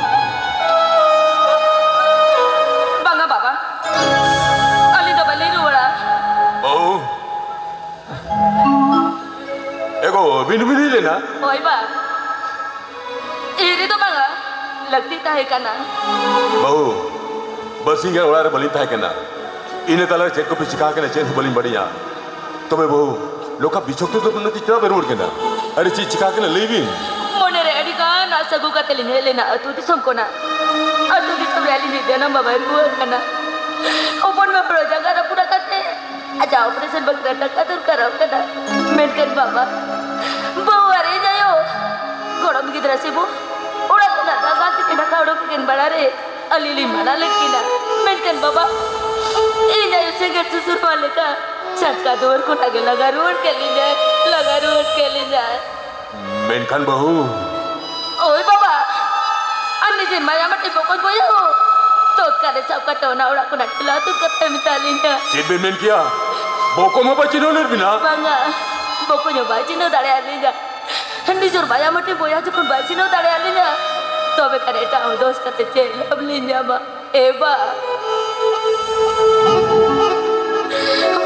ᱮᱱᱟ? ᱦᱳᱭ ᱵᱟ, ᱤᱧ ᱨᱮᱫᱚ ᱵᱟᱝᱟ, ᱞᱟᱹᱠᱛᱤ ᱛᱟᱦᱮᱸ ᱠᱟᱱᱟ᱾ ᱵᱟᱹᱦᱩ, ᱵᱟᱨᱥᱤᱧ ᱜᱟᱱ ᱚᱲᱟᱜ ᱨᱮ ᱵᱟᱹᱞᱤᱧ ᱛᱟᱦᱮᱸ ᱠᱟᱱᱟ, ᱤᱱᱟᱹ ᱛᱟᱞᱟᱨᱮ ᱪᱮᱫ ᱠᱚᱯᱮ ᱪᱤᱠᱟ ᱠᱟᱱᱟ ᱪᱮᱫ ᱦᱚᱸ ᱵᱟᱹᱞᱤᱧ ᱵᱟᱲᱟᱭᱟ᱾ ᱛᱚᱵᱮ ᱵᱟᱹᱦᱩ, ᱱᱚᱝᱠᱟ ᱵᱤᱪᱷᱚᱠ ᱛᱮᱫᱚ ᱱᱩᱠᱤᱱ ᱪᱮᱫᱟᱜ ᱯᱮ ᱨᱩᱣᱟᱹᱲ ᱠᱟᱱᱟ? ᱟᱨᱮ ᱪᱮᱫ ᱪᱤᱠᱟ ᱠᱟᱱᱟ ᱞᱟᱹᱭ ᱵᱤᱱ᱾ ᱢᱚᱱᱮᱨᱮ ᱟᱹᱰᱤ ᱜᱟᱱ ᱟᱥ ᱟᱹᱜᱩ ᱠᱟᱛᱮ ᱞᱤᱧ ᱦᱮᱡ ᱞᱮᱱᱟ ᱟᱹᱛᱩ ᱫᱤᱥᱚᱢ ᱠᱷᱚᱱᱟᱜ᱾ ᱟᱹᱛᱩ ᱫᱤᱥᱚᱢ ᱨᱮ ᱟᱹᱞᱤᱧ ᱨᱤᱱ ᱡᱟᱱᱟᱢ ᱵᱟᱵᱟᱭ ᱨᱩᱣᱟᱹᱲ ᱠᱟᱱᱟ᱾ ᱦᱚᱯᱚᱱ ᱢᱟ ᱦᱚᱲ ᱡᱟᱸᱜᱟ ᱨᱟᱹᱯᱩᱫ ᱟᱠᱟᱱ ᱛᱮ ᱟᱡᱟᱜ operation ᱵᱟᱠᱷᱨᱟ ᱴᱟᱠᱟ ᱫᱚᱨᱠᱟᱨᱚᱜ ᱠᱟᱱᱟ᱾ ᱢᱮᱱᱠᱷᱟᱱ ᱵᱟᱵᱟ, ᱵᱟᱹᱦᱩ ᱟᱨ ᱤᱧ ᱟᱭᱳ, ᱜᱚᱲᱚᱢ ᱜᱤᱫᱽᱨᱟᱹ ᱥᱤᱵᱩ, ᱚᱲᱟᱜ ᱠᱷᱚᱱᱟᱜ ᱫᱟᱜᱟᱞ ᱛᱮᱠᱤᱱ ᱰᱷᱟᱠᱟ ᱚᱰᱚᱠ ᱠᱤᱱ ᱵᱟᱲᱟ ᱨᱮ ᱟᱹᱞᱤᱧ ᱞᱤᱧ ᱢᱟᱱᱟ ᱞᱮᱫ ᱠᱤᱱᱟ᱾ ᱢᱮᱱᱠᱷᱟᱱ ᱵᱟᱵᱟ, ᱤᱧ ᱟᱭᱳ ᱥᱮᱸᱜᱮᱞ ᱥᱩᱥᱩᱨ ᱢᱟ ᱞᱮᱠᱟ ᱪᱷᱟᱴᱠᱟ ᱫᱩᱣᱟᱹᱨ ᱠᱷᱚᱱᱟᱜ ᱜᱮ ᱞᱟᱜᱟ ᱨᱩᱣᱟᱹᱲ ᱠᱮᱫ ᱞᱤᱧᱟᱭ, ᱞᱟᱜᱟ ᱨᱩᱣᱟᱹᱲ ᱠᱮᱫ ᱞᱤᱧᱟᱭ᱾ ᱢᱮᱱᱠᱷᱟᱱ ᱵᱟᱹᱦᱩ᱾ ᱳᱭ ᱵᱟᱵᱟ, ᱟᱨ ᱱᱤᱡᱮᱨ ᱢᱟᱭᱟ ᱢᱟᱹᱴᱤ ᱵᱚᱠᱚᱧ ᱵᱚᱭᱦᱟ ᱦᱚᱸ ᱛᱚᱛᱠᱟ ᱨᱮ ᱥᱟᱵ ᱠᱟᱛᱮ ᱚᱱᱟ ᱚᱲᱟᱜ ᱠᱷᱚᱱᱟᱜ ᱠᱷᱮᱞᱟ ᱛᱩᱫ ᱠᱟᱛᱮ ᱢᱮᱛᱟ ᱞᱤᱧᱟ᱾ ᱪᱮᱫ ᱵᱮᱱ ᱢᱮᱱ ᱠᱮᱭᱟ? ᱵᱚᱠᱚᱧ ᱦᱚᱸ ᱵᱟᱭ ᱪᱤᱱᱦᱟᱹᱣ ᱞᱮᱫ ᱵᱤᱱᱟ? ᱵᱟᱝᱟ, ᱵᱚᱠᱚᱧ ᱦᱚᱸ ᱵᱟᱭ ᱪᱤᱱᱦᱟᱹᱣ ᱫᱟᱲᱮᱭᱟᱜ ᱞᱤᱧᱟ᱾ ᱱᱤᱡᱮᱨ ᱢᱟᱭᱟ ᱢᱟᱹᱴᱤ ᱵᱚᱭᱦᱟ ᱡᱚᱠᱷᱚᱱ ᱵᱟᱭ ᱪᱤᱱᱦᱟᱹᱣ ᱫᱟᱲᱮᱭᱟᱜ ᱞᱤᱧᱟ, ᱛᱚᱵᱮ ᱠᱷᱟᱱ ᱮᱴᱟᱜ ᱦᱚᱲ ᱫᱳᱥ ᱠᱟᱛᱮ ᱪᱮᱫ ᱞᱟᱵᱷ ᱞᱤᱧ ᱧᱟᱢᱟ? ᱮ ᱵᱟ,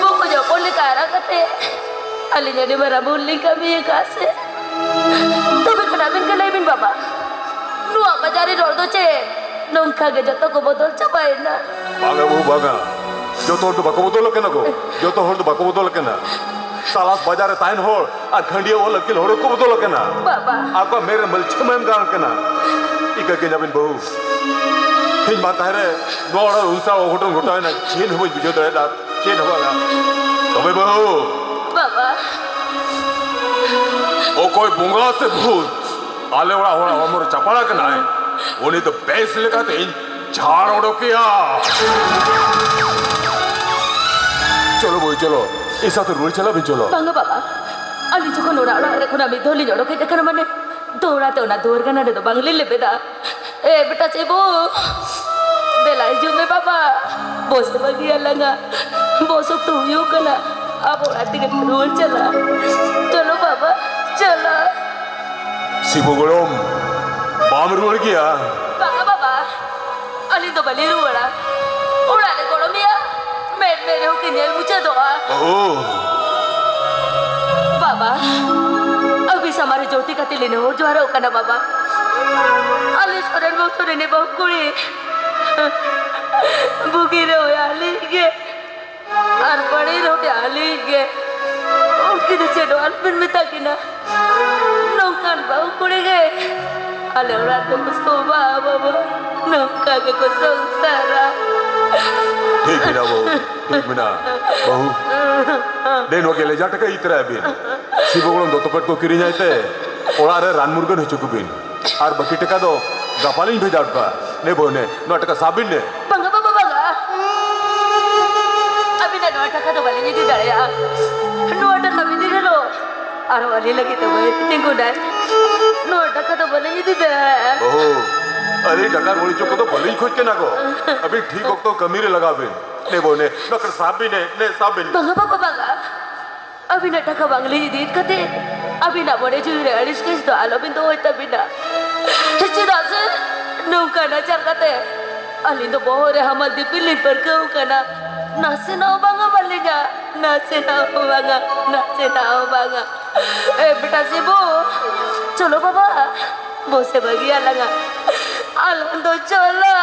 ᱵᱚᱠᱚᱧ ᱦᱚᱯᱚᱱ ᱞᱮᱠᱟ ᱦᱟᱨᱟ ᱠᱟᱛᱮ ᱟᱹᱞᱤᱧ ᱟᱹᱰᱤ ᱢᱟᱨᱟᱝ ᱵᱷᱩᱞ ᱞᱤᱧ ᱠᱟᱹᱢᱤ ᱟᱠᱟᱫᱼᱟ ᱥᱮ? ᱛᱚᱵᱮ ᱠᱷᱟᱱ ᱟᱹᱵᱤᱱ ᱜᱮ ᱞᱟᱹᱭ ᱵᱤᱱ ᱵᱟᱵᱟ, ᱱᱚᱣᱟ ᱵᱟᱡᱟᱨ ᱨᱮ ᱨᱚᱲ ᱫᱚ ᱪᱮᱫ? ᱱᱚᱝᱠᱟ ᱜᱮ ᱡᱚᱛᱚ ᱠᱚ ᱵᱚᱫᱚᱞ ᱪᱟᱵᱟᱭᱮᱱᱟ᱾ ᱵᱟᱝᱟ ᱵᱟᱹᱵᱩ, ᱵᱟᱝᱟ᱾ ᱡᱚᱛᱚ ᱦᱚᱲ ᱫᱚ ᱵᱟᱠᱚ ᱵᱚᱫᱚᱞ ᱟᱠᱟᱱᱟ ᱜᱚ᱾ ᱡᱚᱛᱚ ᱦᱚᱲ ᱫᱚ ᱵᱟᱠᱚ ᱵᱚᱫᱚᱞ ᱟᱠᱟᱱᱟ᱾ ᱥᱟᱞᱟᱥ ᱵᱟᱡᱟᱨ ᱨᱮ ᱛᱟᱦᱮᱱ ᱦᱚᱲ ᱟᱨ ᱠᱷᱟᱹᱱᱰᱤᱭᱟᱹ ᱚᱞ ᱟᱹᱠᱤᱞ ᱦᱚᱲ ᱠᱚ ᱵᱚᱫᱚᱞ ᱟᱠᱟᱱᱟ᱾ ᱵᱟᱵᱟ᱾ ᱟᱠᱚᱣᱟᱜ ᱢᱮᱫ ᱨᱮ ᱢᱟᱹᱞᱪᱷᱟᱹ ᱢᱟᱭᱟᱢ ᱫᱟᱬᱟᱱ ᱠᱟᱱᱟ᱾ ᱤᱠᱟᱹ ᱠᱟᱹᱧ ᱟᱵᱤᱱ ᱵᱟᱹᱦᱩ᱾ ᱤᱧ ᱢᱟ ᱛᱟᱦᱮᱸ ᱨᱮ ᱱᱚᱣᱟ ᱚᱲᱟᱜ ᱨᱮ ᱩᱱ ᱥᱟᱨ ᱚᱜᱷᱚᱴᱚᱱ ᱜᱷᱚᱴᱟᱣᱮᱱᱟ, ᱪᱮᱫ ᱦᱚᱸ ᱵᱟᱹᱧ ᱵᱩᱡᱷᱟᱹᱣ ᱫᱟᱲᱮᱭᱟᱫᱟ, ᱪᱮᱫ ᱦᱚᱸ ᱵᱟᱝᱟ᱾ ᱛᱚᱵᱮ ᱵᱟᱹᱦᱩ᱾ ᱵᱟᱵᱟ᱾ ᱚᱠᱚᱭ ᱵᱚᱸᱜᱟ ᱥᱮ ᱵᱷᱩᱛ ᱟᱞᱮ ᱚᱲᱟᱜ ᱦᱚᱲᱟᱜ ᱦᱚᱲᱢᱚ ᱨᱮ ᱪᱟᱯᱟᱲ ᱟᱠᱟᱱᱟᱭ, ᱩᱱᱤ ᱫᱚ ᱵᱮᱥ ᱞᱮᱠᱟᱛᱮᱧ ᱡᱷᱟᱲ ᱚᱰᱚᱠᱮᱭᱟ᱾ ᱪᱚᱞᱚ ᱵᱟᱹᱦᱩ, ᱪᱚᱞᱚ, ᱤᱧ ᱥᱟᱶᱛᱮ ᱨᱩᱣᱟᱹᱲ ᱪᱟᱞᱟᱜ ᱵᱤᱱ, ᱪᱚᱞᱚ᱾ ᱵᱟᱝᱟ ᱵᱟᱵᱟ, ᱟᱹᱞᱤᱧ ᱡᱚᱠᱷᱚᱱ ᱚᱱᱟ ᱚᱲᱟᱜ ᱨᱮ ᱠᱷᱚᱱᱟᱜ ᱢᱤᱫ ᱫᱷᱟᱣ ᱞᱤᱧ ᱚᱰᱚᱠ ᱦᱮᱡ ᱟᱠᱟᱱᱟ, ᱢᱟᱱᱮ ᱫᱚᱦᱲᱟ ᱛᱮ ᱚᱱᱟ ᱫᱩᱣᱟᱹᱨ ᱜᱟᱱᱟ ᱨᱮᱫᱚ ᱵᱟᱝᱞᱤᱧ ᱞᱮᱵᱮᱫᱟ᱾ ᱮ ᱵᱮᱴᱟ ᱪᱮᱵᱚ, ᱫᱮᱞᱟ ᱦᱤᱡᱩᱜ ᱢᱮ ᱵᱟᱵᱟ, ᱵᱚᱥ ᱵᱟᱹᱜᱤ ᱟᱞᱟᱝᱟ, ᱵᱚᱥ ᱚᱠᱛᱚ ᱦᱩᱭᱩᱜ ᱠᱟᱱᱟ, ᱟᱵᱚ ᱚᱲᱟᱜ ᱛᱮᱜᱮ ᱨᱩᱣᱟᱹᱲ ᱪᱟᱞᱟᱜ᱾ ᱪᱚᱞᱚ ᱵᱟᱵᱟ, ᱪᱟᱞᱟᱜ᱾ ᱥᱤᱵᱩ ᱜᱚᱲᱚᱢ, ᱵᱟᱢ ᱨᱩᱣᱟᱹᱲ ᱜᱮᱭᱟ? ᱵᱟᱝᱟ ᱵᱟᱵᱟ, ᱟᱹᱞᱤᱧ ᱫᱚ ᱵᱟᱹᱞᱤᱧ ᱨᱩᱣᱟᱹᱲᱟ᱾ ᱚᱲᱟᱜ ᱨᱮ ᱜᱚᱲᱚᱢᱮᱭᱟ ᱢᱮᱫ ᱢᱮᱫ ᱨᱮᱦᱚᱸ ᱠᱤᱱ ᱧᱮᱞ ᱢᱩᱪᱟᱹᱫᱚᱜᱼᱟ᱾ ᱵᱟᱹᱦᱩ᱾ ᱵᱟᱵᱟ, ᱟᱹᱵᱤᱱ ᱥᱟᱢᱟᱝ ᱨᱮ ᱡᱳᱨ ᱛᱤ ᱠᱟᱛᱮ ᱞᱮ ᱱᱮᱦᱚᱨ ᱡᱚᱦᱟᱨᱚᱜ ᱠᱟᱱᱟ ᱵᱟᱵᱟ᱾ ᱟᱞᱮ ᱥᱚᱨᱮᱱ ᱵᱚᱝᱥᱚ ᱨᱤᱱᱤᱡ ᱵᱟᱹᱦᱩ ᱠᱩᱲᱤ ᱵᱩᱜᱤ ᱨᱮ ᱦᱩᱭ ᱟᱞᱮ ᱜᱮ, ᱟᱨ ᱵᱟᱹᱲᱤᱡ ᱨᱮᱦᱚᱸ ᱟᱞᱮ ᱜᱮ᱾ ᱩᱱᱠᱤᱱ ᱫᱚ ᱪᱮᱫ ᱦᱚᱸ ᱟᱞᱚᱵᱤᱱ ᱢᱮᱛᱟ ᱠᱤᱱᱟ᱾ ᱱᱚᱝᱠᱟᱱ ᱵᱟᱹᱦᱩ ᱠᱩᱲᱤ ᱜᱮ ᱟᱞᱮ ᱚᱲᱟᱜ ᱫᱚᱠᱚ ᱥᱚᱵᱷᱟ ᱵᱟᱵᱟ᱾ ᱱᱚᱝᱠᱟ ᱜᱮᱠᱚ ᱥᱚᱝᱥᱟᱨᱟ᱾ ᱴᱷᱤᱠ ᱢᱮᱱᱟᱜᱼᱟ ᱵᱟᱹᱦᱩ, ᱴᱷᱤᱠ ᱢᱮᱱᱟᱜᱼᱟ᱾ ᱵᱟᱹᱦᱩ, ᱫᱮ ᱱᱚᱣᱟ ᱜᱮᱞᱮᱡᱟ ᱴᱟᱠᱟ ᱤᱫᱤ ᱛᱚᱨᱟᱭ ᱵᱤᱱ᱾ ᱥᱤᱵᱚ ᱜᱚᱲᱚᱢ ᱫᱚᱛᱚ ᱯᱮᱴ ᱠᱚ ᱠᱤᱨᱤᱧᱟᱭ ᱛᱮ ᱚᱲᱟᱜ ᱨᱮ ᱨᱟᱱ ᱢᱩᱨᱜᱟᱹᱱ ᱦᱚᱪᱚ ᱠᱚᱵᱤᱱ᱾ ᱟᱨ ᱵᱟᱹᱠᱤ ᱴᱟᱠᱟ ᱫᱚ ᱜᱟᱯᱟ ᱞᱤᱧ ᱵᱷᱮᱡᱟ ᱦᱚᱴᱚ ᱠᱟᱜᱼᱟ᱾ ᱱᱮ ᱵᱟᱹᱦᱩ ᱱᱮ, ᱱᱚᱣᱟ ᱴᱟᱠᱟ ᱥᱟᱵ ᱵᱤᱱ ᱱᱮ᱾ ᱵᱟᱝᱟ ᱵᱟᱵᱟ, ᱵᱟᱝᱟ᱾ ᱟᱹᱵᱤᱱᱟᱜ ᱱᱚᱣᱟ ᱴᱟᱠᱟ ᱫᱚ ᱵᱟᱹᱞᱤᱧ ᱤᱫᱤ ᱫᱟᱲᱮᱭᱟᱜᱼᱟ᱾ ᱱᱚᱣᱟ ᱴᱟᱠᱟ ᱤᱫᱤ ᱨᱮᱦᱚᱸ ᱟᱨᱦᱚᱸ ᱟᱹᱞᱤᱧ ᱞᱟᱹᱜᱤᱫ ᱫᱚ ᱵᱟᱭ ᱛᱤᱸᱜᱩᱱᱟᱭ᱾ ᱱᱚᱣᱟ ᱴᱟᱠᱟ ᱫᱚ ᱵᱟᱹᱞᱤᱧ ᱤᱫᱤ ᱫᱟᱲᱮᱭᱟᱜᱼᱟ᱾ ᱵᱟᱹᱦᱩ, ᱟᱹᱞᱤᱧ ᱴᱟᱠᱟ ᱨᱩᱣᱟᱹᱲ ᱦᱚᱪᱚ ᱠᱚᱫᱚ ᱵᱟᱹᱞᱤᱧ ᱠᱷᱚᱡᱽ ᱠᱟᱱᱟ ᱜᱚ᱾ ᱟᱹᱵᱤᱱ ᱴᱷᱤᱠ ᱚᱠᱛᱚ ᱠᱟᱹᱢᱤ ᱨᱮ ᱞᱟᱜᱟᱣ ᱵᱤᱱ᱾ ᱱᱮ ᱵᱟᱹᱦᱩ ᱱᱮ, ᱱᱚᱣᱟ ᱠᱟᱨᱰ ᱥᱟᱵ ᱵᱤᱱ ᱱᱮ, ᱱᱮ ᱥᱟᱵ ᱵᱤᱱ᱾ ᱵᱟᱝᱟ ᱵᱟᱵᱟ, ᱵᱟᱝᱟ᱾ ᱟᱹᱵᱤᱱᱟᱜ ᱴᱟᱠᱟ ᱵᱟᱝᱞᱤᱧ ᱤᱫᱤᱭᱮᱫ ᱠᱟᱛᱮ ᱟᱹᱵᱤᱱᱟᱜ ᱢᱚᱱᱮ ᱡᱤᱣᱤ ᱨᱮ ᱟᱹᱲᱤᱥ ᱠᱮᱥ ᱫᱚ ᱟᱞᱚᱵᱤᱱ ᱫᱚᱦᱚᱭ ᱛᱟᱹᱵᱤᱱᱟ᱾ ᱪᱮᱫᱟᱜ ᱥᱮ ᱱᱚᱝᱠᱟ ᱱᱟᱪᱟᱨ ᱠᱟᱛᱮ ᱟᱹᱞᱤᱧ ᱫᱚ ᱵᱚᱦᱚᱜ ᱨᱮ ᱦᱟᱢᱟᱞ ᱫᱤᱯᱤᱞ ᱞᱤᱧ ᱯᱟᱹᱨᱠᱟᱹᱣ ᱠᱟᱱᱟ᱾ ᱱᱟᱥᱮᱱᱟᱜ ᱦᱚᱸ ᱵᱟᱝᱟ ᱵᱟᱹᱞᱤᱧᱟ, ᱱᱟᱥᱮᱱᱟᱜ ᱦᱚᱸ ᱵᱟᱝᱟ, ᱱᱟᱥᱮᱱᱟᱜ ᱦᱚᱸ ᱵᱟᱝᱟ᱾ ᱮ ᱵᱮᱴᱟ ᱥᱤᱵᱩ, ᱪᱚᱞᱚ ᱵᱟᱵᱟ, ᱵᱚᱥᱮ ᱵᱟᱹᱜᱤᱭᱟ ᱞᱟᱝᱟ᱾ ᱟᱞᱟᱝ ᱫᱚ ᱪᱚᱞᱚ᱾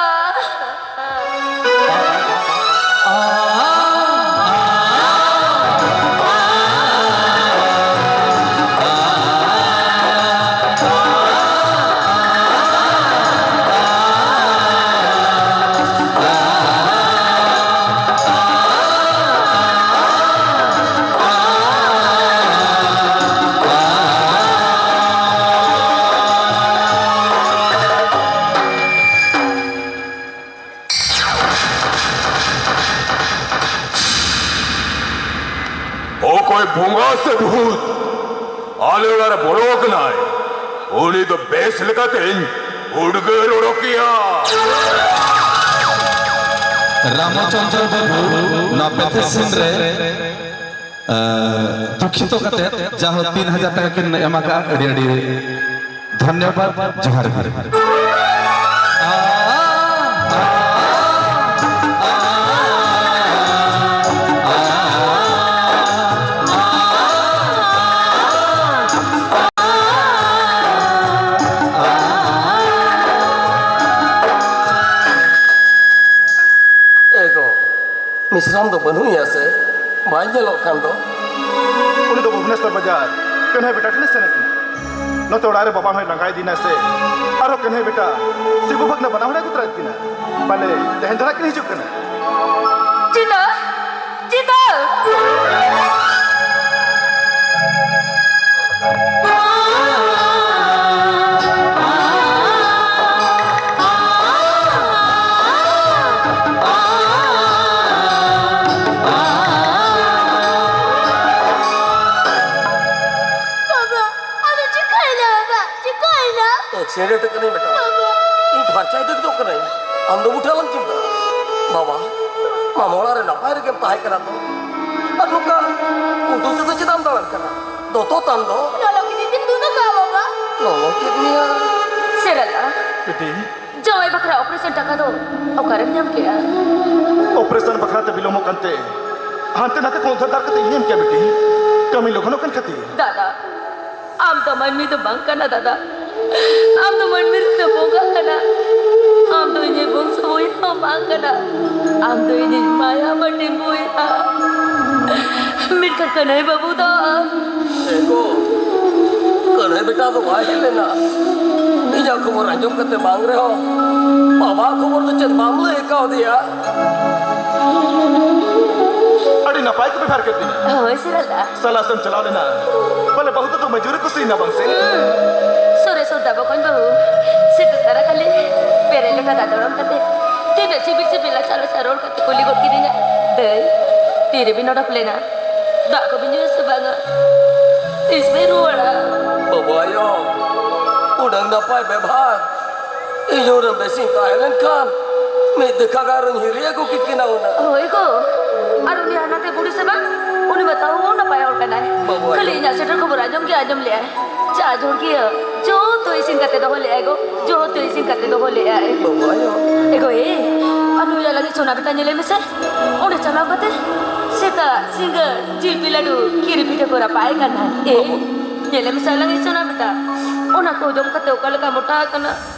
ᱚᱠᱚᱭ ᱵᱚᱸᱜᱟ ᱥᱮ ᱵᱷᱩᱛ ᱟᱞᱮ ᱚᱲᱟᱜ ᱨᱮ ᱵᱚᱞᱚ ᱟᱠᱟᱱᱟᱭ, ᱩᱱᱤ ᱫᱚ ᱵᱮᱥ ᱞᱮᱠᱟᱛᱮᱧ ᱩᱰᱜᱟᱹᱨ ᱚᱰᱚᱠᱮᱭᱟ᱾ ᱨᱟᱢᱪᱚᱸᱫᱽᱨᱚ ᱵᱟᱹᱵᱩ, ᱱᱚᱣᱟ ᱯᱮᱛᱷᱮᱥᱤᱱ ᱨᱮ, ᱮ, ᱫᱩᱠᱷᱤᱛᱚ ᱠᱟᱛᱮ ᱡᱟᱦᱳ ᱛᱤᱱ ᱦᱟᱡᱟᱨ ᱴᱟᱠᱟ ᱠᱤᱱ ᱮᱢ ᱟᱠᱟᱫᱼᱟ, ᱟᱹᱰᱤ ᱟᱹᱰᱤ ᱫᱷᱚᱱᱭᱚᱵᱟᱫ, ᱡᱚᱦᱟᱨ ᱜᱮ᱾ ᱢᱤᱥᱨᱟᱢ ᱫᱚ ᱵᱟᱹᱱᱩᱭᱟ ᱥᱮ? ᱵᱟᱭ ᱧᱮᱞᱚᱜ ᱠᱟᱱ ᱫᱚ᱾ ᱩᱱᱤ ᱫᱚ ᱵᱷᱩᱵᱽᱱᱮᱥᱣᱚᱨ ᱵᱟᱡᱟᱨ ᱠᱟᱹᱱᱦᱟᱹᱭ ᱵᱮᱴᱟ ᱴᱷᱮᱱᱮ ᱥᱮᱱ ᱟᱠᱟᱱᱟ᱾ ᱱᱚᱛᱮ ᱚᱲᱟᱜ ᱨᱮ ᱵᱟᱵᱟ ᱦᱚᱸᱭ ᱞᱟᱸᱜᱟ ᱤᱫᱤᱭᱮᱱᱟ ᱥᱮ᱾ ᱟᱨᱦᱚᱸ ᱠᱟᱹᱱᱦᱟᱹᱭ ᱵᱮᱴᱟ ᱥᱤᱵᱩ ᱵᱷᱟᱜᱽᱱᱟ ᱵᱟᱱᱟ ᱦᱚᱲᱮ ᱟᱹᱜᱩ ᱛᱚᱨᱟᱭᱮᱫ ᱠᱤᱱᱟ᱾ ᱯᱟᱞᱮ ᱛᱮᱦᱮᱧ ᱫᱚ ᱱᱟᱜ ᱠᱤᱱ ᱦᱤᱡᱩᱜ ᱠᱟᱱᱟ᱾ ᱪᱤᱛᱟᱹ! ᱪᱤᱛᱟᱹ! ᱵᱟᱵᱟ, ᱟᱫᱚ ᱪᱤᱠᱟᱹᱭᱮᱱᱟ ᱵᱟᱵᱟ? ᱪᱤᱠᱟᱹᱭᱮᱱᱟ? ᱮᱠᱥᱤᱰᱮᱱᱴ ᱠᱟᱹᱱᱟᱹᱧ ᱵᱮᱴᱟ᱾ ᱵᱟᱵᱟ᱾ ᱤᱧ ᱯᱷᱟᱨᱪᱟᱭ ᱫᱟᱹᱧ ᱫᱚ ᱠᱟᱹᱱᱟᱹᱧ᱾ ᱟᱢ ᱫᱚ ᱵᱩᱴᱷᱟᱹ ᱟᱞᱚᱢ ᱪᱤᱱᱛᱟᱹᱜᱼᱟ᱾ ᱵᱟᱵᱟ, ᱢᱟᱢᱟ ᱚᱲᱟᱜ ᱨᱮ ᱱᱟᱯᱟᱭ ᱨᱮᱜᱮᱢ ᱛᱟᱦᱮᱸ ᱠᱟᱱᱟ ᱛᱚ? ᱟᱨ ᱱᱚᱝᱠᱟ ᱩᱰᱩᱠ ᱛᱮᱫᱚ ᱪᱮᱫᱟᱜ ᱮᱢ ᱫᱟᱬᱟᱱ ᱠᱟᱱᱟ? ᱫᱚᱛᱚ ᱛᱟᱢ ᱫᱚ᱾ ᱞᱚᱞᱚ ᱠᱤᱫᱤᱧ ᱛᱮ ᱛᱩᱫ ᱟᱠᱟᱫ ᱵᱟᱵᱟ᱾ ᱞᱚᱞᱚ ᱠᱮᱫ ᱢᱮᱭᱟ᱾ ᱥᱮᱨᱮᱞᱟ᱾ ᱵᱤᱴᱤ᱾ ᱡᱟᱶᱟᱭ ᱵᱟᱠᱷᱨᱟ ᱚᱯᱟᱨᱮᱥᱚᱱ ᱴᱟᱠᱟ ᱫᱚ ᱚᱠᱟᱨᱮᱢ ᱧᱟᱢ ᱠᱮᱜᱼᱟ? ᱚᱯᱟᱨᱮᱥᱚᱱ ᱵᱟᱠᱷᱨᱟ ᱛᱮ ᱵᱤᱞᱚᱢᱚᱜ ᱠᱟᱱᱛᱮ ᱦᱟᱱᱛᱮ ᱱᱟᱛᱮ ᱠᱷᱚᱱ ᱩᱫᱷᱟᱹᱨ ᱫᱷᱟᱨ ᱠᱟᱛᱮ ᱤᱧ ᱮᱢ ᱠᱮᱭᱟ ᱵᱤᱴᱤ᱾ ᱠᱟᱹᱢᱤ ᱞᱚᱜᱚᱱᱚᱜ ᱠᱟᱱ ᱠᱷᱟᱹᱛᱤᱨ᱾ ᱫᱟᱫᱟ, ᱟᱢ ᱫᱚ ᱢᱟᱹᱱᱢᱤ ᱫᱚ ᱵᱟᱝ ᱠᱟᱱᱟ ᱫᱟᱫᱟ᱾ ᱟᱢ ᱫᱚ ᱢᱟᱹᱱᱢᱤ ᱨᱩᱯ ᱛᱮ ᱵᱚᱸᱜᱟ ᱠᱟᱱᱟ᱾ ᱟᱢ ᱫᱚ ᱤᱧᱤᱡ ᱵᱚᱝᱥᱚ ᱵᱚᱭᱦᱟ ᱦᱚᱸ ᱵᱟᱝ ᱠᱟᱱᱟ᱾ ᱟᱢ ᱫᱚ ᱤᱧᱤᱡ ᱢᱟᱭᱟ ᱢᱟᱹᱴᱤ ᱵᱚᱭᱦᱟ᱾ ᱢᱮᱱᱠᱷᱟᱱ ᱠᱟᱹᱱᱦᱟᱹᱭ ᱵᱟᱹᱵᱩ ᱫᱚ ᱟᱢ᱾ ᱮ ᱜᱚ, ᱠᱟᱹᱱᱦᱟᱹᱭ ᱵᱮᱴᱟ ᱫᱚ ᱵᱟᱭ ᱦᱮᱡ ᱞᱮᱱᱟ᱾ ᱤᱧᱟᱹᱜ ᱠᱷᱚᱵᱚᱨ ᱟᱸᱡᱚᱢ ᱠᱟᱛᱮ ᱵᱟᱝ ᱨᱮᱦᱚᱸ, ᱵᱟᱵᱟ ᱠᱷᱚᱵᱚᱨ ᱫᱚ ᱪᱮᱫ ᱵᱟᱢ ᱞᱟᱹᱭ ᱠᱟᱣᱫᱮᱭᱟ? ᱟᱹᱰᱤ ᱱᱟᱯᱟᱭ ᱠᱚ ᱵᱮᱵᱷᱟᱨ ᱠᱮᱫ ᱵᱤᱱᱟ᱾ ᱦᱳᱭ, ᱥᱤᱨᱟᱞᱫᱟ᱾ ᱥᱟᱞᱟ ᱥᱮᱢ ᱪᱟᱞᱟᱣ ᱞᱮᱱᱟ, ᱵᱚᱞᱮ ᱵᱟᱹᱦᱩ ᱫᱚ ᱫᱚᱢᱮ ᱡᱳᱨᱮ ᱠᱩᱥᱤᱭᱮᱱᱟ ᱵᱟᱝ ᱥᱮ? ᱦᱩᱸ᱾ ᱥᱚᱨᱮᱥ ᱦᱚᱲ ᱫᱚ ᱵᱚᱠᱚᱧ ᱵᱟᱹᱦᱩ᱾ ᱥᱤᱛᱩ ᱛᱟᱨᱟ ᱠᱷᱟᱹᱞᱤ ᱯᱮᱨᱮᱡ ᱞᱮᱠᱟ ᱫᱟᱜ ᱫᱚᱲᱚᱢ ᱠᱟᱛᱮ ᱛᱤᱱᱟᱹᱜ ᱥᱤᱵᱤᱞ ᱥᱤᱵᱤᱞ ᱞᱟᱪᱷᱟ ᱞᱟᱪᱷᱟ ᱨᱚᱲ ᱠᱟᱛᱮ ᱠᱩᱞᱤ ᱜᱚᱫ ᱠᱤᱫᱤᱧᱟ, "ᱫᱟᱹᱭ, ᱛᱤᱨᱮᱵᱤᱱ ᱚᱰᱚᱠ ᱞᱮᱱᱟ? ᱫᱟᱜ ᱠᱚᱵᱤᱱ ᱧᱩᱭᱟ ᱥᱮ ᱵᱟᱝᱟ? ᱛᱤᱥ ᱵᱤᱱ ᱨᱩᱣᱟᱹᱲᱟ?" ᱵᱟᱵᱟ ᱟᱭᱳ, ᱩᱰᱟᱹᱝ ᱱᱟᱯᱟᱭ ᱵᱮᱵᱷᱟᱨ᱾ ᱤᱧ ᱦᱚᱸ ᱵᱮᱥᱤᱧ ᱛᱟᱦᱮᱸ ᱞᱮᱱᱠᱷᱟᱱ ᱢᱤᱫ ᱫᱮᱠᱷᱟ ᱜᱟᱱ ᱨᱤᱧ ᱦᱤᱨᱤ ᱟᱹᱜᱩ ᱠᱮᱠᱤᱱᱟ ᱦᱩᱱᱟᱹᱝ᱾ ᱦᱳᱭ ᱜᱚ, ᱟᱨ ᱩᱱᱤ ᱦᱟᱱᱟᱛᱮ ᱵᱩᱲᱦᱤ ᱥᱮ ᱵᱟᱝ, ᱩᱱᱤ ᱢᱟ ᱛᱟᱹᱦᱩ ᱱᱟᱯᱟᱭ ᱦᱚᱲ ᱠᱟᱱᱟᱭ᱾ ᱵᱟᱵᱟ ᱠᱷᱟᱹᱞᱤ ᱟᱭᱳ᱾ ᱤᱧᱟᱹᱜ ᱥᱮᱴᱮᱨ ᱠᱷᱚᱵᱚᱨ ᱟᱸᱡᱚᱢ ᱜᱮ ᱟᱸᱡᱚᱢ ᱞᱮᱜᱼᱟᱭ᱾ ᱪᱟ ᱡᱷᱩᱲᱠᱤᱭᱟᱹ ᱡᱚᱛᱚ ᱤᱥᱤᱱ ᱠᱟᱛᱮ ᱫᱚᱦᱚ ᱞᱮᱜᱼᱟᱭ ᱜᱚ, ᱡᱚᱛᱚ ᱤᱥᱤᱱ ᱠᱟᱛᱮ ᱫᱚᱦᱚ ᱞᱮᱜᱼᱟᱭ᱾ ᱵᱟᱵᱟ ᱟᱭᱳ᱾ ᱮ ᱜᱚ, ᱮ, ᱟᱨ ᱱᱩᱭᱟᱜ ᱞᱟᱹᱜᱤᱫ ᱥᱚᱱᱟ ᱵᱮᱴᱟ ᱧᱮᱞᱮ ᱢᱮᱥᱮ, ᱚᱸᱰᱮ ᱪᱟᱞᱟᱣ ᱠᱟᱛᱮ ᱥᱮᱛᱟᱜ ᱥᱤᱸᱜᱟᱹᱲ ᱡᱤᱞᱯᱤ ᱞᱟᱹᱰᱩ ᱠᱷᱤᱨ ᱯᱤᱴᱷᱟᱹ ᱠᱚ ᱨᱟᱯᱟᱜ ᱟᱭ ᱠᱟᱱ ᱛᱟᱦᱮᱸᱫ᱾ ᱮ, ᱵᱟᱵᱟ᱾ ᱧᱮᱞᱮ ᱢᱮᱥᱮ ᱟᱞᱟᱝ ᱤᱡ ᱥᱚᱱᱟ ᱵᱮᱴᱟ, ᱚᱱᱟ ᱠᱚ ᱡᱚᱢ ᱠᱟᱛᱮ ᱚᱠᱟ ᱞᱮᱠᱟ ᱢᱚᱴᱟ ᱟᱠᱟᱱᱟ᱾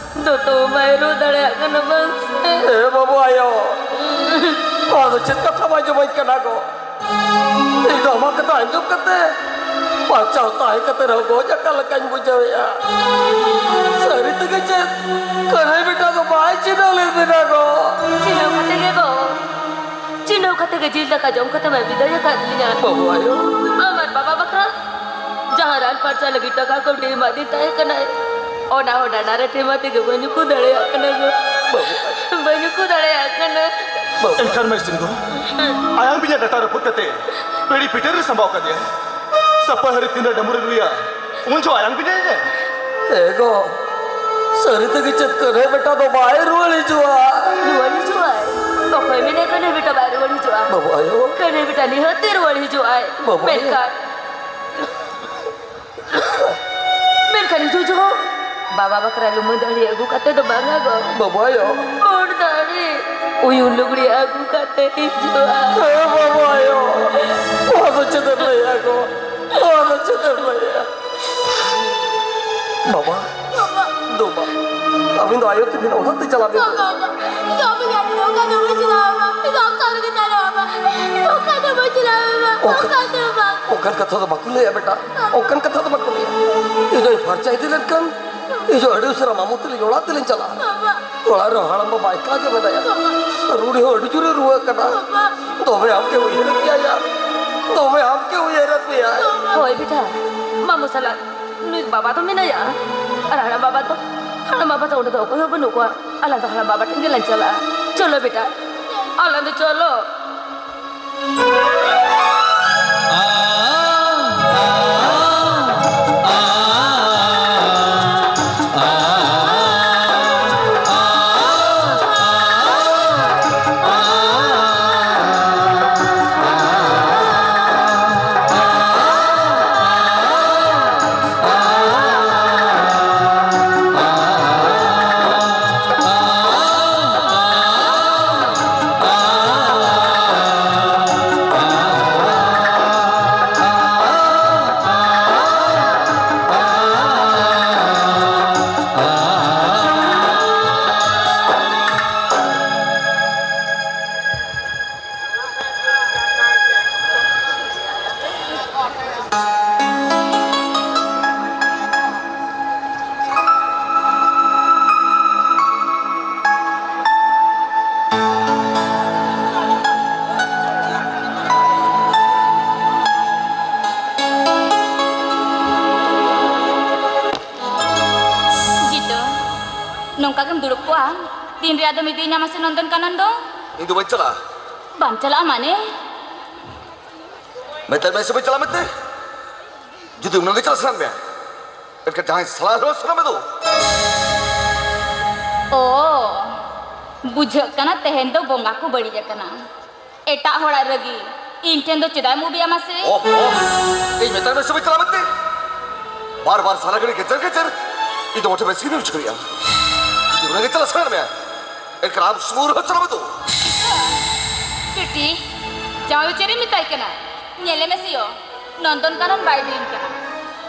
ᱫᱚᱛᱚ ᱵᱟᱭ ᱨᱩ ᱫᱟᱲᱮᱭᱟᱜ ᱠᱟᱱᱟ ᱵᱟᱝ ᱥᱮ? ᱮ ᱵᱟᱵᱟ ᱟᱭᱳ, ᱱᱚᱣᱟ ᱫᱚ ᱪᱮᱫ ᱠᱟᱛᱷᱟ ᱵᱟᱭ ᱟᱸᱡᱚᱢᱟᱹᱧ ᱠᱟᱱᱟ ᱜᱚ? ᱤᱧ ᱫᱚ ᱟᱢᱟᱜ ᱠᱟᱛᱷᱟ ᱟᱸᱡᱚᱢ ᱠᱟᱛᱮ, ᱵᱟᱧᱪᱟᱣ ᱛᱟᱦᱮᱸ ᱠᱟᱛᱮ ᱨᱮᱦᱚᱸ ᱜᱚᱡ ᱟᱠᱟᱫ ᱞᱮᱠᱟᱧ ᱵᱩᱡᱷᱟᱹᱣᱮᱫᱼᱟ᱾ ᱥᱟᱹᱨᱤ ᱛᱮᱜᱮ ᱪᱮᱫ ᱠᱟᱹᱱᱦᱟᱹᱭ ᱵᱮᱴᱟ ᱫᱚ ᱵᱟᱭ ᱪᱤᱱᱦᱟᱹᱣ ᱞᱮᱫ ᱵᱮᱱᱟ ᱜᱚ? ᱪᱤᱱᱦᱟᱹᱣ ᱠᱟᱛᱮ ᱜᱮ ᱜᱚ, ᱪᱤᱱᱦᱟᱹᱣ ᱠᱟᱛᱮ ᱜᱮ ᱡᱤᱞ ᱫᱟᱠᱟ ᱡᱚᱢ ᱠᱟᱛᱮ ᱢᱟ ᱵᱤᱫᱟᱹᱭ ᱟᱠᱟᱫ ᱞᱤᱧᱟ᱾ ᱵᱟᱹᱵᱩ ᱟᱭᱳ᱾ ᱟᱢ ᱟᱨ ᱵᱟᱵᱟ ᱵᱟᱠᱷᱨᱟ ᱡᱟᱦᱟᱸ ᱨᱟᱱ ᱯᱷᱟᱨᱪᱟ ᱞᱟᱹᱜᱤᱫ ᱴᱟᱠᱟ ᱠᱟᱹᱣᱰᱤ ᱮᱢᱟᱫᱤᱧ ᱛᱟᱦᱮᱸ ᱠᱟᱱᱟᱭ, ᱚᱱᱟ ᱦᱚᱸ ᱰᱟᱸᱰᱟ ᱨᱮ ᱴᱷᱮᱢᱟ ᱛᱮᱜᱮ ᱵᱟᱹᱧ ᱩᱠᱩ ᱫᱟᱲᱮᱭᱟᱜ ᱠᱟᱱᱟ ᱜᱚ᱾ ᱵᱟᱹᱵᱩ᱾ ᱵᱟᱹᱧ ᱩᱠᱩ ᱫᱟᱲᱮᱭᱟᱜ ᱠᱟᱱᱟ᱾ ᱵᱟᱹᱵᱩ᱾ ᱮᱱᱠᱷᱟᱱ ᱢᱮ ᱥᱤᱝᱜᱚ, ᱟᱭᱟᱝ ᱵᱤᱧᱟᱜ ᱰᱟᱴᱟ ᱨᱟᱹᱯᱩᱫ ᱠᱟᱛᱮ ᱯᱤᱲᱤ ᱯᱤᱴᱟᱹᱨ ᱨᱮ ᱥᱟᱢᱵᱟᱣ ᱠᱟᱫᱮᱭᱟ᱾ ᱥᱟᱯᱟ ᱦᱟᱹᱨᱤ ᱛᱤᱱᱨᱮ ᱰᱟᱹᱢᱩᱨᱮ ᱨᱩᱭᱟ, ᱩᱱ ᱡᱚᱦᱚᱜ ᱟᱭᱟᱝ ᱵᱤᱧᱟᱜ ᱮ ᱮᱜᱚ, ᱥᱟᱹᱨᱤ ᱛᱮᱜᱮ ᱪᱮᱫ ᱠᱟᱹᱱᱦᱟᱹᱭ ᱵᱮᱴᱟ ᱫᱚ ᱵᱟᱭ ᱨᱩᱣᱟᱹᱲ ᱦᱤᱡᱩᱜᱼᱟ? ᱨᱩᱣᱟᱹᱲ ᱦᱤᱡᱩᱜᱼᱟᱭ᱾ ᱚᱠᱚᱭ ᱢᱮᱱᱮᱫ ᱠᱟᱹᱱᱦᱟᱹᱭ ᱵᱮᱴᱟ ᱵᱟᱭ ᱨᱩᱣᱟᱹᱲ ᱦᱤᱡᱩᱜᱼᱟ? ᱵᱟᱹᱵᱩ ᱟᱭᱳ᱾ ᱠᱟᱹᱱᱦᱟᱹᱭ ᱵᱮᱴᱟ ᱱᱤᱦᱟᱹᱛ ᱛᱮ ᱨᱩᱣᱟᱹᱲ ᱦᱤᱡᱩᱜᱼᱟᱭ᱾ ᱵᱟᱹᱵᱩ ᱟᱭᱳ᱾ ᱢᱮᱱᱠᱷᱟᱱ ᱢᱮᱱᱠᱷᱟᱱ ᱦᱤᱡᱩᱜ ᱡᱚᱦᱚᱜ ᱵᱟᱵᱟ ᱵᱟᱠᱷᱨᱟ ᱞᱩᱢᱟᱹᱝ ᱫᱟᱹᱦᱲᱤ ᱟᱹᱜᱩ ᱠᱟᱛᱮ ᱫᱚ ᱵᱟᱝᱟ ᱜᱚ᱾ ᱵᱟᱹᱵᱩ ᱟᱭᱳ᱾ ᱯᱩᱸᱰ ᱫᱟᱹᱦᱲᱤ, ᱩᱭᱩᱝ ᱞᱩᱜᱽᱲᱤ ᱟᱹᱜᱩ ᱠᱟᱛᱮ ᱦᱤᱡᱩᱜᱼᱟ᱾ ᱦᱮᱸ, ᱵᱟᱹᱵᱩ ᱟᱭᱳ᱾ ᱱᱚᱣᱟ ᱫᱚ ᱪᱮᱫ ᱮᱢ ᱞᱟᱹᱭᱟ ᱜᱚ? ᱱᱚᱣᱟ ᱫᱚ ᱪᱮᱫ ᱮᱢ ᱞᱟᱹᱭᱟ? ᱵᱟᱵᱟ᱾ ᱵᱟᱵᱟ᱾ ᱫᱩ ᱵᱟ᱾ ᱟᱹᱵᱤᱱ ᱫᱚ ᱟᱭᱳ ᱛᱮᱵᱤᱱ ᱚᱲᱟᱜ ᱛᱮ ᱪᱟᱞᱟᱜ ᱵᱤᱱ᱾ ᱵᱟᱵᱟ, ᱵᱟᱵᱟ᱾ ᱚᱠᱟ ᱫᱚ ᱵᱟᱹᱧ ᱪᱟᱞᱟᱜᱼᱟ, ᱵᱟᱵᱟ᱾ ᱚᱠᱟ ᱫᱚ ᱵᱟᱹᱧ ᱪᱟᱞᱟᱜᱼᱟ, ᱵᱟᱵᱟ᱾ ᱚᱱᱠᱟ, ᱚᱱᱠᱟᱱ ᱠᱟᱛᱷᱟ ᱫᱚ ᱵᱟᱠᱚ ᱞᱟᱹᱭᱟ ᱵᱮᱴᱟ, ᱚᱱᱠᱟᱱ ᱠᱟᱛᱷᱟ ᱫᱚ ᱵᱟᱠᱚ ᱞᱟᱹᱭᱟ᱾ ᱤᱧ ᱫᱚᱧ ᱯᱷᱟᱨᱪᱟ ᱤᱫᱤ ᱞᱮᱱᱠᱷᱟᱱ ᱤᱧ ᱫᱚ ᱟᱹᱰᱤ ᱩᱥᱟᱹᱨᱟ ᱢᱟᱢᱩ ᱛᱟᱹᱞᱤᱧ ᱚᱲᱟᱜ ᱛᱮᱞᱤᱧ ᱪᱟᱞᱟᱜᱼᱟ᱾ ᱚᱲᱟᱜ ᱨᱮᱦᱚᱸ ᱦᱟᱲᱟᱢ ᱵᱟᱵᱟ ᱮᱠᱞᱟ ᱜᱮ ᱢᱮᱱᱟᱭᱟ᱾ ᱨᱩᱲᱤ ᱦᱚᱸ ᱟᱹᱰᱤ ᱡᱳᱨᱮ ᱨᱩᱣᱟᱹᱜ ᱠᱟᱱᱟ᱾ ᱫᱚᱢᱮ ᱟᱢᱜᱮ ᱩᱭᱦᱟᱹᱨᱮᱫ ᱢᱮᱭᱟᱭᱟ, ᱫᱚᱢᱮ ᱟᱢᱜᱮ ᱩᱭᱦᱟᱹᱨᱮᱫ ᱢᱮᱭᱟᱭ᱾ ᱦᱳᱭ ᱵᱮᱴᱟ, ᱢᱟᱢᱩ ᱥᱟᱞᱟᱜ ᱱᱩᱭ ᱵᱟᱵᱟ ᱫᱚ ᱢᱮᱱᱟᱭᱟ, ᱟᱨ ᱦᱟᱲᱟᱢ ᱵᱟᱵᱟ ᱫᱚ, ᱦᱟᱲᱟᱢ ᱵᱟᱵᱟ ᱫᱚ ᱚᱸᱰᱮ ᱫᱚ ᱚᱠᱚᱭ ᱦᱚᱸ ᱵᱟᱹᱱᱩᱜ ᱠᱚᱣᱟ᱾ ᱟᱞᱟᱝ ᱫᱚ ᱦᱟᱲᱟᱢ ᱵᱟᱵᱟ ᱴᱷᱮᱱ ᱜᱮᱞᱟᱝ ᱪᱟᱞᱟᱜᱼᱟ᱾ ᱪᱚᱞᱚ ᱵᱮᱴᱟ, ᱟᱞᱟᱝ ᱫᱚ ᱪᱚᱞᱚ᱾ ᱛᱤᱱ ᱨᱮ ᱟᱫᱚᱢ ᱤᱫᱤᱧᱟ ᱢᱟᱥᱮ ᱱᱚᱱᱫᱚᱱ ᱠᱟᱱᱚᱱ ᱫᱚ? ᱤᱧ ᱫᱚ ᱵᱟᱹᱧ ᱪᱟᱞᱟᱜᱼᱟ᱾ ᱵᱟᱢ ᱪᱟᱞᱟᱜᱼᱟ ᱢᱟᱱᱮ? ᱢᱮᱛᱟᱭ ᱢᱮ ᱥᱮ ᱵᱟᱹᱧ ᱪᱟᱞᱟᱜᱼᱟ ᱢᱮᱱᱛᱮ᱾ ᱡᱩᱫᱤ ᱩᱱᱟᱹᱜ ᱜᱮ ᱪᱟᱞᱟᱜ ᱥᱟᱱᱟ ᱢᱮᱭᱟ, ᱮᱱᱠᱷᱟᱱ ᱡᱟᱦᱟᱸᱭ ᱥᱟᱞᱟ ᱨᱮᱦᱚᱸ ᱥᱟᱱᱟ ᱢᱮ ᱫᱚ᱾ ᱚ, ᱵᱩᱡᱷᱟᱹᱜ ᱠᱟᱱᱟ ᱛᱮᱦᱮᱧ ᱫᱚ ᱵᱚᱸᱜᱟ ᱠᱚ ᱵᱟᱹᱲᱤᱡ ᱟᱠᱟᱱᱟ᱾ ᱮᱴᱟᱜ ᱦᱚᱲᱟᱜ ᱨᱟᱹᱜᱤ ᱤᱧ ᱴᱷᱮᱱ ᱫᱚ ᱪᱮᱫᱟᱜ ᱮᱢ ᱩᱫᱩᱜ ᱟᱢᱟ ᱥᱮ? ᱚᱦ, ᱚᱦ, ᱤᱧ ᱢᱮᱛᱟᱜ ᱢᱮ ᱥᱮ ᱵᱟᱹᱧ ᱪᱟᱞᱟᱜᱼᱟ ᱢᱮᱱᱛᱮ? ᱵᱟᱨ ᱵᱟᱨ ᱥᱟᱨᱟ ᱜᱷᱟᱹᱲᱤ ᱜᱮᱡᱮᱨ ᱜᱮᱡᱮᱨ, ᱤᱧ ᱫᱚ ᱢᱚᱴᱷᱮ ᱵᱮᱥ ᱜᱮᱧ ᱵᱩᱡᱷᱟᱹᱣᱮᱫᱼᱟ᱾ ᱡᱩᱫᱤ ᱩᱱᱟᱹᱜ ᱜᱮ ᱪᱟᱞᱟᱜ ᱥᱟᱱᱟ ᱢᱮᱭᱟ, ᱮᱱᱠᱷᱟᱱ ᱟᱢ ᱥᱩᱢᱩᱝ ᱨᱮᱦᱚᱸ ᱪᱟᱞᱟᱜ ᱢᱮ ᱫᱚ᱾ ᱵᱤᱴᱤ, ᱡᱟᱶᱟᱭ ᱪᱮᱫ ᱮᱢ ᱢᱮᱛᱟᱭ ᱠᱟᱱᱟ? ᱧᱮᱞᱮ ᱢᱮᱥᱮ ᱭᱳ, ᱱᱚᱱᱫᱚᱱ ᱠᱟᱱᱚᱱ ᱵᱟᱭ ᱤᱫᱤᱭᱤᱧ ᱠᱟᱱᱟ᱾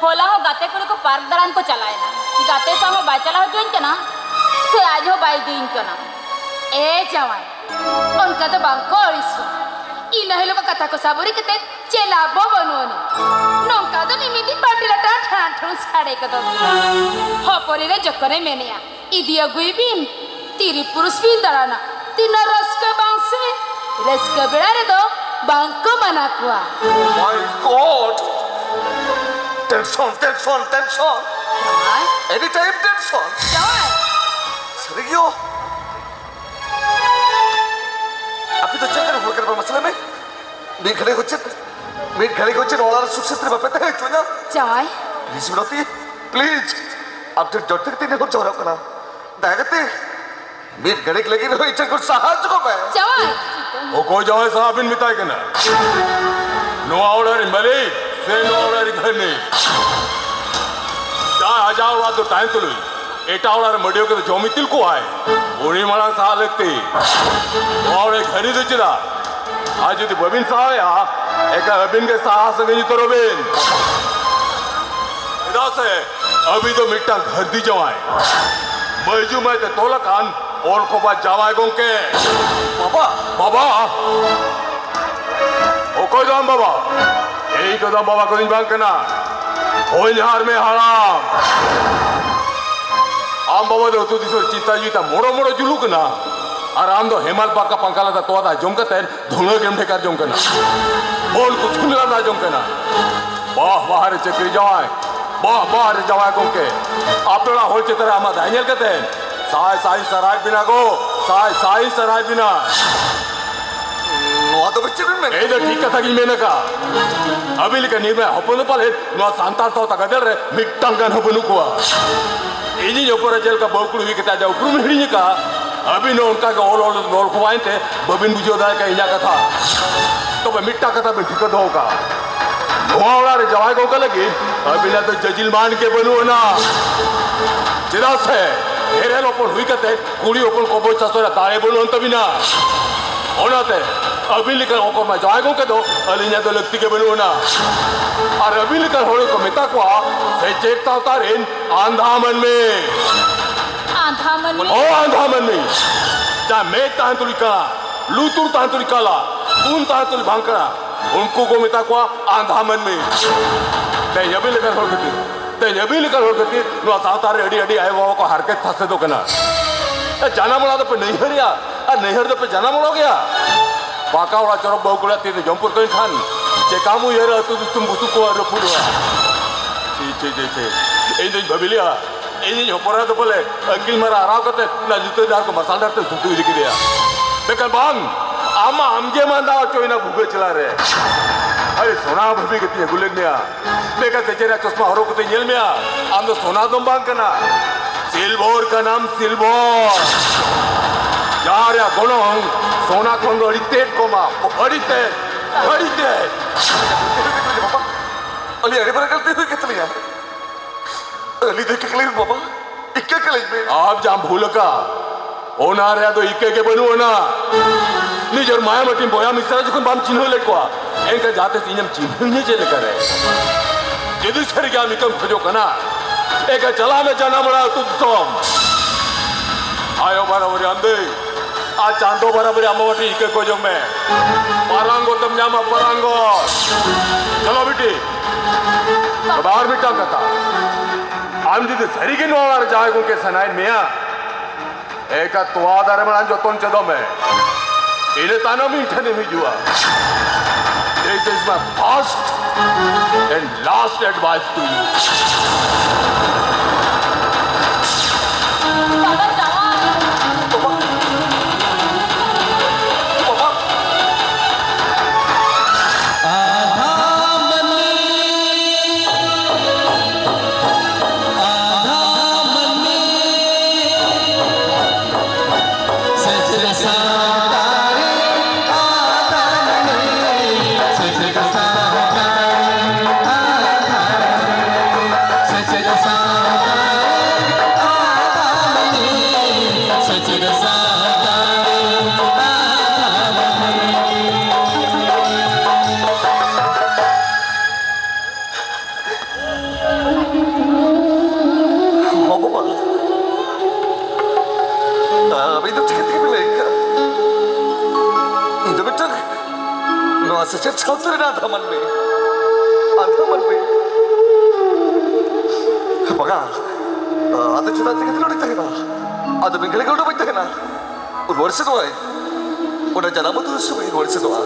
ᱦᱚᱞᱟ ᱦᱚᱸ ᱜᱟᱛᱮ ᱠᱩᱲᱤ ᱠᱚ ᱯᱟᱨᱠ ᱫᱟᱬᱟᱱ ᱠᱚ ᱪᱟᱞᱟᱣ ᱮᱱᱟ᱾ ᱜᱟᱛᱮ ᱥᱟᱶ ᱦᱚᱸ ᱵᱟᱭ ᱪᱟᱞᱟᱣ ᱦᱚᱪᱚᱧ ᱠᱟᱱᱟ, ᱥᱮ ᱟᱡ ᱦᱚᱸ ᱵᱟᱭ ᱤᱫᱤᱭᱤᱧ ᱠᱟᱱᱟ᱾ ᱮ ᱡᱟᱶᱟᱭ, ᱚᱱᱠᱟ ᱫᱚ ᱵᱟᱝ ᱠᱚ ᱟᱹᱲᱤᱥᱚᱜᱼᱟ᱾ ᱤᱱᱟᱹ ᱦᱤᱞᱳᱜ ᱠᱟᱛᱷᱟ ᱠᱚ ᱥᱟᱵ ᱩᱨᱤ ᱠᱟᱛᱮ ᱪᱮᱫ ᱞᱟᱵᱷ ᱵᱚ ᱵᱟᱹᱱᱩᱜ ᱟᱹᱱᱤᱡ᱾ ᱱᱚᱝᱠᱟ ᱫᱚ ᱢᱤᱢᱤᱫ ᱫᱤᱱ ᱵᱟᱹᱴᱤ ᱞᱟᱴᱟ ᱴᱷᱟᱱ ᱴᱷᱩᱱ ᱥᱟᱰᱮ ᱠᱚᱫᱚ ᱜᱮᱭᱟ᱾ ᱦᱚᱯᱚᱱᱤ ᱨᱮ ᱡᱚᱠᱷᱚᱱᱮ ᱢᱮᱱᱮᱜᱼᱟ, "ᱤᱫᱤ ᱟᱹᱜᱩᱭ ᱵᱤᱱ, ᱛᱤᱨᱤ ᱯᱩᱨᱩᱥ ᱵᱤᱱ ᱫᱟᱬᱟᱱᱟ, ᱛᱤᱱᱟᱹᱜ ᱨᱟᱹᱥᱠᱟᱹ ᱵᱟᱝ ᱥᱮ?" ᱨᱟᱹᱥᱠᱟᱹ ᱵᱮᱲᱟ ᱨᱮᱫᱚ ᱵᱟᱝ ᱠᱚ ᱢᱟᱱᱟ ᱠᱚᱣᱟ᱾ Oh my God! Tension, tension, tension! ᱡᱟᱶᱟᱭ? Any time tension! ᱡᱟᱶᱟᱭ! ᱥᱟᱹᱨᱤ ᱜᱮᱭᱟ? ᱟᱯᱮ ᱫᱚ ᱪᱮᱫ ᱞᱮᱠᱟᱱ ᱦᱚᱲ ᱠᱟᱱᱟ ᱯᱮ ᱢᱟᱥᱮ ᱞᱟᱹᱭ ᱢᱮ? ᱢᱤᱫ ᱜᱷᱟᱹᱲᱤ ᱠᱚ ᱪᱮᱫ, ᱢᱤᱫ ᱜᱷᱟᱹᱲᱤ ᱠᱚ ᱪᱮᱫ ᱚᱲᱟᱜ ᱨᱮ ᱥᱩᱠ ᱥᱟᱱᱛᱤ ᱨᱮ ᱵᱟᱯᱮ ᱛᱟᱦᱮᱸ ᱦᱚᱪᱚᱧᱟ? ᱡᱟᱶᱟᱭ᱾ Please ᱢᱤᱱᱚᱛᱤ, please, ᱟᱯ ᱴᱷᱮᱱ ᱡᱚᱨ ᱛᱮᱜᱮ ᱛᱤᱱ ᱦᱚᱲ ᱡᱚᱦᱚᱨᱚᱜ ᱠᱟᱱᱟ, ᱫᱟᱭᱟ ᱠᱟᱛᱮ ᱢᱤᱫ ᱜᱷᱟᱹᱲᱤ ᱞᱟᱹᱜᱤᱫ ᱨᱮᱦᱚᱸ ᱤᱧ ᱴᱷᱮᱱ ᱠᱷᱚᱱ ᱥᱟᱦᱟ ᱦᱚᱪᱚ ᱠᱚᱜ ᱢᱮ᱾ ᱡᱟᱶᱟᱭ᱾ ᱚᱠᱚᱭ ᱡᱟᱶᱟᱭ ᱥᱟᱦᱟ ᱵᱤᱱ ᱢᱮᱛᱟᱭ ᱠᱟᱱᱟ? ᱱᱚᱣᱟ ᱚᱲᱟᱜ ᱨᱤᱱ ᱢᱟᱹᱞᱤᱠ ᱥᱮ ᱱᱚᱣᱟ ᱚᱲᱟᱜ ᱨᱤᱱ ᱜᱷᱟᱹᱱᱤ? ᱡᱟᱦᱟᱸᱭ ᱟᱡᱟᱜ ᱚᱲᱟᱜ ᱫᱚ ᱛᱟᱦᱮᱱ ᱛᱩᱞᱩᱡ ᱮᱴᱟᱜ ᱚᱲᱟᱜ ᱨᱮ ᱢᱟᱹᱰᱤᱭᱟᱹ ᱠᱟᱛᱮ ᱡᱚᱢ ᱤᱛᱤᱞ ᱠᱚᱣᱟᱭ, ᱩᱱᱤ ᱢᱟᱲᱟᱝ ᱥᱟᱦᱟ ᱞᱟᱹᱠᱛᱤ᱾ ᱱᱚᱣᱟ ᱚᱲᱟᱜ ᱜᱷᱟᱹᱱᱤ ᱫᱚ ᱪᱮᱫᱟᱜ? ᱟᱨ ᱡᱩᱫᱤ ᱵᱟᱹᱵᱤᱱ ᱥᱟᱦᱟᱭᱟ, ᱮᱱᱠᱷᱟᱱ ᱟᱹᱵᱤᱱ ᱜᱮ ᱥᱟᱦᱟ ᱥᱟᱺᱜᱤᱧ ᱩᱛᱟᱹᱨᱚᱜ ᱵᱤᱱ᱾ ᱪᱮᱫᱟᱜ ᱥᱮ ᱟᱹᱵᱤᱱ ᱫᱚ ᱢᱤᱫᱴᱟᱝ ᱜᱷᱟᱹᱨᱫᱤ ᱡᱟᱶᱟᱭ, ᱢᱟᱹᱭᱡᱩ ᱢᱟᱹᱭᱛᱮ ᱛᱚᱞ ᱟᱠᱟᱱ ᱚᱞ ᱠᱚᱵᱟ ᱡᱟᱶᱟᱭ ᱜᱚᱝᱠᱮ᱾ ᱵᱟᱵᱟ! ᱵᱟᱵᱟ! ᱚᱠᱚᱭ ᱫᱚ ᱟᱢ ᱵᱟᱵᱟ? ᱤᱧ ᱠᱚᱫᱚ ᱟᱢ ᱵᱟᱵᱟ ᱠᱚᱫᱚᱧ ᱵᱟᱝ ᱠᱟᱱᱟ᱾ ᱦᱚᱧᱦᱟᱨ ᱢᱮ ᱦᱟᱲᱟᱢ᱾ ᱟᱢ ᱵᱟᱵᱟ ᱫᱚ ᱟᱹᱛᱩ ᱫᱤᱥᱚᱢ ᱪᱤᱱᱛᱟ ᱡᱤᱣᱤ ᱛᱟᱢ ᱢᱚᱲᱚ ᱢᱚᱲᱚ ᱡᱩᱞᱩᱜ ᱠᱟᱱᱟ᱾ ᱟᱨ ᱟᱢ ᱫᱚ ᱦᱮᱢᱟᱞ ᱯᱟᱠᱟ ᱯᱟᱝᱠᱟ ᱞᱟᱛᱟ ᱛᱚᱣᱟ ᱫᱟᱜ ᱡᱚᱢ ᱠᱟᱛᱮ ᱫᱷᱩᱲᱟᱹ ᱜᱮᱢ ᱰᱷᱮᱠᱟᱨ ᱡᱚᱝ ᱠᱟᱱᱟ᱾ ᱵᱚᱱ ᱠᱚ ᱪᱷᱩᱞᱟᱹ ᱞᱟᱸᱫᱟ ᱡᱚᱝ ᱠᱟᱱᱟ᱾ ᱵᱟᱦ ᱵᱟᱦ ᱨᱮ ᱪᱟᱹᱠᱨᱤ ᱡᱟᱶᱟᱭ, ᱵᱟᱦ ᱵᱟᱦ ᱨᱮ ᱡᱟᱶᱟᱭ ᱜᱚᱝᱠᱮ᱾ ᱟᱯᱮ ᱚᱲᱟᱜ ᱦᱚᱲ ᱪᱮᱛᱟᱱ ᱨᱮ ᱟᱢᱟᱜ ᱫᱟᱭ ᱧᱮᱞ ᱠᱟᱛᱮ ᱥᱟᱭ ᱥᱟᱭ ᱥᱟᱨᱦᱟᱣ ᱵᱤᱱᱟ ᱜᱚ, ᱥᱟᱭ ᱥᱟᱭ ᱥᱟᱨᱦᱟᱣ ᱵᱤᱱᱟ᱾ ᱱᱚᱣᱟ ᱫᱚ ᱪᱮᱫ ᱵᱤᱱ ᱢᱮᱱ? ᱤᱧ ᱫᱚ ᱴᱷᱤᱠ ᱠᱟᱛᱷᱟ ᱜᱤᱧ ᱢᱮᱱ ᱟᱠᱟᱫ᱾ ᱟᱹᱵᱤᱱ ᱞᱮᱠᱟ ᱱᱤᱨᱢᱟᱭ ᱦᱚᱯᱚᱱ ᱫᱚ ᱯᱟᱞᱮ ᱱᱚᱣᱟ ᱥᱟᱱᱛᱟᱲ ᱥᱟᱶᱛᱟ ᱜᱟᱫᱮᱞ ᱨᱮ ᱢᱤᱫᱴᱟᱝ ᱜᱟᱱ ᱦᱚᱸ ᱵᱟᱹᱱᱩᱜ ᱠᱚᱣᱟ᱾ ᱤᱧᱤᱧ ᱚᱯᱚᱨᱟ ᱪᱮᱫ ᱞᱮᱠᱟ ᱵᱟᱹᱣᱠᱩᱲ ᱦᱩᱭ ᱠᱟᱛᱮ ᱟᱡᱟᱜ ᱩᱯᱨᱩᱢ ᱦᱤᱲᱤᱧ ᱟᱠᱟᱫ, ᱟᱹᱵᱤᱱ ᱦᱚᱸ ᱚᱱᱠᱟ ᱜᱮ ᱚᱞ ᱚᱞ ᱚᱞ ᱠᱷᱚᱵᱟᱭᱮᱱ ᱛᱮ ᱵᱟᱹᱵᱤᱱ ᱵᱩᱡᱷᱟᱹᱣ ᱫᱟᱲᱮ ᱠᱟᱜ ᱤᱧᱟᱹᱜ ᱠᱟᱛᱷᱟ᱾ ᱛᱚᱵᱮ ᱢᱤᱫᱴᱟᱝ ᱠᱟᱛᱷᱟ ᱵᱤᱱ ᱴᱷᱤᱠᱟᱹ ᱫᱚᱦᱚ ᱠᱟᱜ, ᱱᱚᱣᱟ ᱚᱲᱟᱜ ᱨᱮ ᱡᱟᱶᱟᱭ ᱜᱚᱝᱠᱮ ᱞᱟᱹᱜᱤᱫ ᱟᱹᱵᱤᱱᱟᱜ ᱫᱚ ᱡᱟᱹᱡᱤᱞ ᱢᱟᱱ ᱜᱮ ᱵᱟᱹᱱᱩᱜ ᱟᱱᱟ᱾ ᱪᱮᱫᱟᱜ ᱥᱮ ᱮᱨᱮᱞ ᱦᱚᱯᱚᱱ ᱦᱩᱭ ᱠᱟᱛᱮ ᱠᱩᱲᱤ ᱦᱚᱯᱚᱱ ᱠᱚᱵᱚᱡ ᱥᱟᱥᱚᱱ ᱨᱮ ᱫᱟᱲᱮ ᱵᱟᱹᱱᱩᱜ ᱟᱱ ᱛᱟᱹᱵᱤᱱᱟ᱾ ᱚᱱᱟᱛᱮ ᱟᱹᱵᱤᱱ ᱞᱮᱠᱟᱱ ᱚᱠᱚᱨᱢᱟ ᱡᱟᱶᱟᱭ ᱜᱚᱝᱠᱮ ᱫᱚ ᱟᱹᱞᱤᱧᱟᱜ ᱫᱚ ᱞᱟᱹᱠᱛᱤ ᱜᱮ ᱵᱟᱹᱱᱩᱜ ᱟᱱᱟ᱾ ᱟᱨ ᱟᱹᱵᱤᱱ ᱞᱮᱠᱟᱱ ᱦᱚᱲ ᱠᱚ ᱢᱮᱛᱟ ᱠᱚᱣᱟ ᱥᱮᱪᱮᱫ ᱥᱟᱶᱛᱟ ᱨᱮᱱ ᱟᱸᱫᱷᱟ ᱢᱟᱹᱱᱢᱤ᱾ ᱟᱸᱫᱷᱟ ᱢᱟᱹᱱᱢᱤ? ᱚ, ᱟᱸᱫᱷᱟ ᱢᱟᱹᱱᱢᱤ᱾ ᱡᱟ ᱢᱮᱫ ᱛᱟᱦᱮᱱ ᱛᱩᱞᱩᱡ ᱠᱟᱬᱟ, ᱞᱩᱛᱩᱨ ᱛᱟᱦᱮᱱ ᱛᱩᱞᱩᱡ ᱠᱟᱞᱟ, ᱩᱱ ᱛᱟᱦᱮᱱ ᱛᱩᱞᱩᱡ ᱵᱟᱝ ᱠᱟᱬᱟ, ᱩᱱᱠᱩ ᱠᱚ ᱢᱮᱛᱟ ᱠᱚᱣᱟ ᱟᱸᱫᱷᱟ ᱢᱟᱹᱱᱢᱤ᱾ ᱛᱮᱦᱮᱧ ᱟᱹᱵᱤᱱ ᱞᱮᱠᱟᱱ ᱦᱚᱲ ᱠᱷᱟᱹᱛᱤᱨ, ᱛᱮᱦᱮᱧ ᱟᱹᱵᱤᱱ ᱞᱮᱠᱟᱱ ᱦᱚᱲ ᱠᱷᱟᱹᱛᱤᱨ ᱱᱚᱣᱟ ᱥᱟᱶᱛᱟ ᱨᱮ ᱟᱹᱰᱤ, ᱟᱹᱰᱤ ᱟᱭᱳ ᱵᱟᱵᱟ ᱠᱚ ᱦᱟᱨᱠᱮᱛ ᱥᱟᱥᱮᱛᱚᱜ ᱠᱟᱱᱟ᱾ ᱮ, ᱡᱟᱱᱟᱢ ᱚᱲᱟᱜ ᱫᱚᱯᱮ ᱱᱟᱹᱭᱦᱟᱹᱨᱮᱜᱼᱟ ᱟᱨ ᱱᱟᱹᱭᱦᱟᱹᱨ ᱫᱚᱯᱮ ᱡᱟᱱᱟᱢ ᱚᱲᱟᱜ ᱜᱮᱭᱟ᱾ ᱯᱟᱠᱟ ᱚᱲᱟᱜ ᱪᱚᱨᱚᱠ ᱵᱟᱹᱦᱩ ᱠᱩᱲᱤ ᱛᱤ ᱨᱮ ᱡᱚᱢᱯᱩᱨ ᱠᱟᱹᱧ ᱠᱷᱟᱱ ᱪᱮᱠᱟᱢ ᱩᱭᱦᱟᱹᱨᱟ ᱟᱹᱛᱩ ᱫᱤᱥᱚᱢ ᱵᱩᱥᱩᱵ ᱠᱚ ᱨᱟᱹᱯᱩᱫᱚᱜᱼᱟ᱾ ᱪᱷᱤ, ᱪᱷᱤ, ᱪᱷᱤ, ᱪᱷᱤ᱾ ᱤᱧ ᱫᱚᱧ ᱵᱷᱟᱹᱵᱤ ᱞᱮᱜᱼᱟ, ᱤᱧᱤᱧ ᱦᱚᱯᱚᱱ ᱮᱨᱟ ᱫᱚ ᱵᱚᱞᱮ ᱟᱹᱠᱤᱞ ᱢᱟᱨᱟ ᱟᱨᱟᱣ ᱠᱟᱛᱮ ᱚᱱᱟ ᱧᱩᱛᱟᱹ ᱰᱟᱦᱟᱨ ᱠᱚ ᱢᱟᱨᱥᱟᱞ ᱰᱟᱦᱟᱨ ᱛᱮ ᱥᱩᱛᱩ ᱤᱫᱤ ᱠᱮᱫᱮᱭᱟ᱾ ᱢᱮᱱᱠᱷᱟᱱ ᱵᱟᱝ, ᱟᱢ ᱢᱟ ᱟᱢ ᱜᱮᱢ ᱟᱸᱫᱷᱟ ᱦᱚᱪᱚᱭᱮᱱᱟ ᱵᱷᱩᱜᱟᱹᱜ ᱪᱮᱞᱟ ᱨᱮ᱾ ᱟᱨᱮ ᱥᱚᱱᱟ ᱵᱷᱟᱹᱵᱤ ᱠᱟᱛᱮᱧ ᱟᱹᱜᱩ ᱞᱮᱫ ᱢᱮᱭᱟ᱾ ᱢᱮᱱᱠᱷᱟᱱ ᱥᱮᱪᱮᱫ ᱨᱮᱭᱟᱜ ᱪᱚᱥᱢᱟ ᱦᱚᱨᱚᱜ ᱠᱟᱛᱮ ᱧᱮᱞ ᱢᱮᱭᱟ, ᱟᱢ ᱫᱚ ᱥᱚᱱᱟ ᱫᱚᱢ ᱵᱟᱝ ᱠᱟᱱᱟ, ᱥᱤᱞᱵᱷᱚᱨ ᱠᱟᱱᱟᱢ, ᱥᱤᱞᱵᱷᱚᱨ᱾ ᱡᱟᱦᱟᱸ ᱨᱮᱭᱟᱜ ᱜᱚᱱᱚᱝ ᱥᱚᱱᱟ ᱠᱷᱚᱱ ᱫᱚ ᱟᱹᱰᱤ ᱛᱮᱫ ᱠᱚᱢᱟ, ᱟᱹᱰᱤ ᱛᱮᱫ, ᱟᱹᱰᱤ ᱛᱮᱫ᱾ ᱟᱹᱞᱤᱧ ᱟᱹᱰᱤ ᱢᱟᱨᱟᱝ ᱜᱟᱹᱞᱛᱤ ᱦᱩᱭ ᱠᱟᱱ ᱛᱟᱹᱞᱤᱧᱟ᱾ ᱟᱹᱞᱤᱧ ᱫᱚ ᱤᱠᱟᱹ ᱠᱟᱹᱞᱤᱧ ᱵᱟᱵᱟ, ᱤᱠᱟᱹ ᱠᱟᱹᱞᱤᱧ ᱢᱮ᱾ ᱟᱢ ᱡᱟᱦᱟᱸᱢ ᱵᱷᱩᱞ ᱟᱠᱟᱫ, ᱚᱱᱟ ᱨᱮᱭᱟᱜ ᱫᱚ ᱤᱠᱟᱹ ᱜᱮ ᱵᱟᱹᱱᱩᱜ ᱟᱱᱟ᱾ ᱱᱤᱡᱮᱨ ᱢᱟᱭᱟᱢ ᱦᱟᱹᱴᱤᱧ ᱵᱚᱭᱦᱟ ᱢᱤᱥᱨᱟ ᱡᱚᱠᱷᱚᱱ ᱵᱟᱢ ᱪᱤᱱᱦᱟᱹᱣ ᱞᱮᱫ ᱠᱚᱣᱟ, ᱮᱱᱠᱷᱟᱱ ᱡᱟᱦᱟᱸ ᱛᱤᱥ ᱤᱧᱮᱢ ᱪᱤᱱᱦᱟᱹᱣᱤᱧᱟᱹ ᱪᱮᱫ ᱞᱮᱠᱟᱨᱮ? ᱡᱩᱫᱤ ᱥᱟᱹᱨᱤᱜᱮ ᱟᱢ ᱤᱠᱟᱹᱢ ᱠᱷᱚᱡᱚᱜ ᱠᱟᱱᱟ, ᱮᱱᱠᱷᱟᱱ ᱪᱟᱞᱟᱜ ᱢᱮ ᱡᱟᱱᱟᱢ ᱚᱲᱟᱜ ᱟᱹᱛᱩ ᱫᱤᱥᱚᱢ᱾ ᱟᱭᱳ ᱵᱟᱨᱟᱵᱟᱹᱨᱤ ᱟᱢ ᱫᱟᱹᱭ, ᱟᱨ ᱪᱟᱸᱫᱚ ᱵᱟᱨᱟᱵᱟᱹᱨᱤ ᱟᱢ ᱵᱟᱵᱟ ᱴᱷᱮᱱ ᱤᱠᱟᱹ ᱠᱷᱚᱡᱚᱜ ᱢᱮ᱾ ᱯᱟᱨᱟᱝᱜᱚᱛ ᱮᱢ ᱧᱟᱢᱟ, ᱯᱟᱨᱟᱝᱜᱚᱛ᱾ ᱪᱚᱞᱚ ᱵᱤᱴᱤ, ᱛᱚᱵᱮ ᱟᱨ ᱢᱤᱫᱴᱟᱝ ᱠᱟᱛᱷᱟ, ᱟᱢ ᱡᱩᱫᱤ ᱥᱟᱹᱨᱤᱜᱮ ᱱᱚᱣᱟ ᱚᱲᱟᱜ ᱨᱮ ᱡᱟᱶᱟᱭ ᱜᱚᱝᱠᱮ ᱥᱟᱱᱟᱭᱮᱫ ᱢᱮᱭᱟ, ᱮᱠᱟ ᱛᱚᱣᱟ ᱫᱟᱨᱮ ᱢᱟᱲᱟᱝ ᱡᱚᱛᱚᱱ ᱪᱮᱫᱚᱜ ᱢᱮ, ᱤᱱᱟᱹ ᱛᱟᱭᱱᱚᱢ ᱤᱧ ᱴᱷᱮᱱᱮᱢ ᱦᱤᱡᱩᱜᱼᱟ᱾ This is my first and last advice to you. ᱵᱟᱵᱟ, ᱥᱮᱪᱮᱫ ᱥᱟᱶᱛᱟ ᱨᱮᱱᱟᱜ ᱟᱫᱷᱟ ᱢᱟᱹᱱᱢᱤ, ᱟᱫᱷᱟ ᱢᱟᱹᱱᱢᱤ᱾ ᱵᱟᱝᱟ, ᱟᱫᱚ ᱪᱮᱫᱟᱜ ᱛᱮᱜᱮ ᱱᱚᱰᱮ ᱛᱟᱦᱮᱱᱟ? ᱟᱫᱚ ᱢᱤᱫ ᱜᱷᱟᱹᱲᱤ ᱜᱮ ᱚᱸᱰᱮ ᱵᱟᱹᱧ ᱛᱟᱦᱮᱱᱟ᱾ ᱨᱩᱣᱟᱹᱲ ᱥᱮᱱᱚᱜᱼᱟᱭ᱾ ᱚᱱᱟ ᱡᱟᱱᱟᱢ ᱟᱹᱛᱩ ᱥᱚᱢᱚᱭ ᱨᱩᱣᱟᱹᱲ ᱥᱮᱱᱚᱜᱼᱟ᱾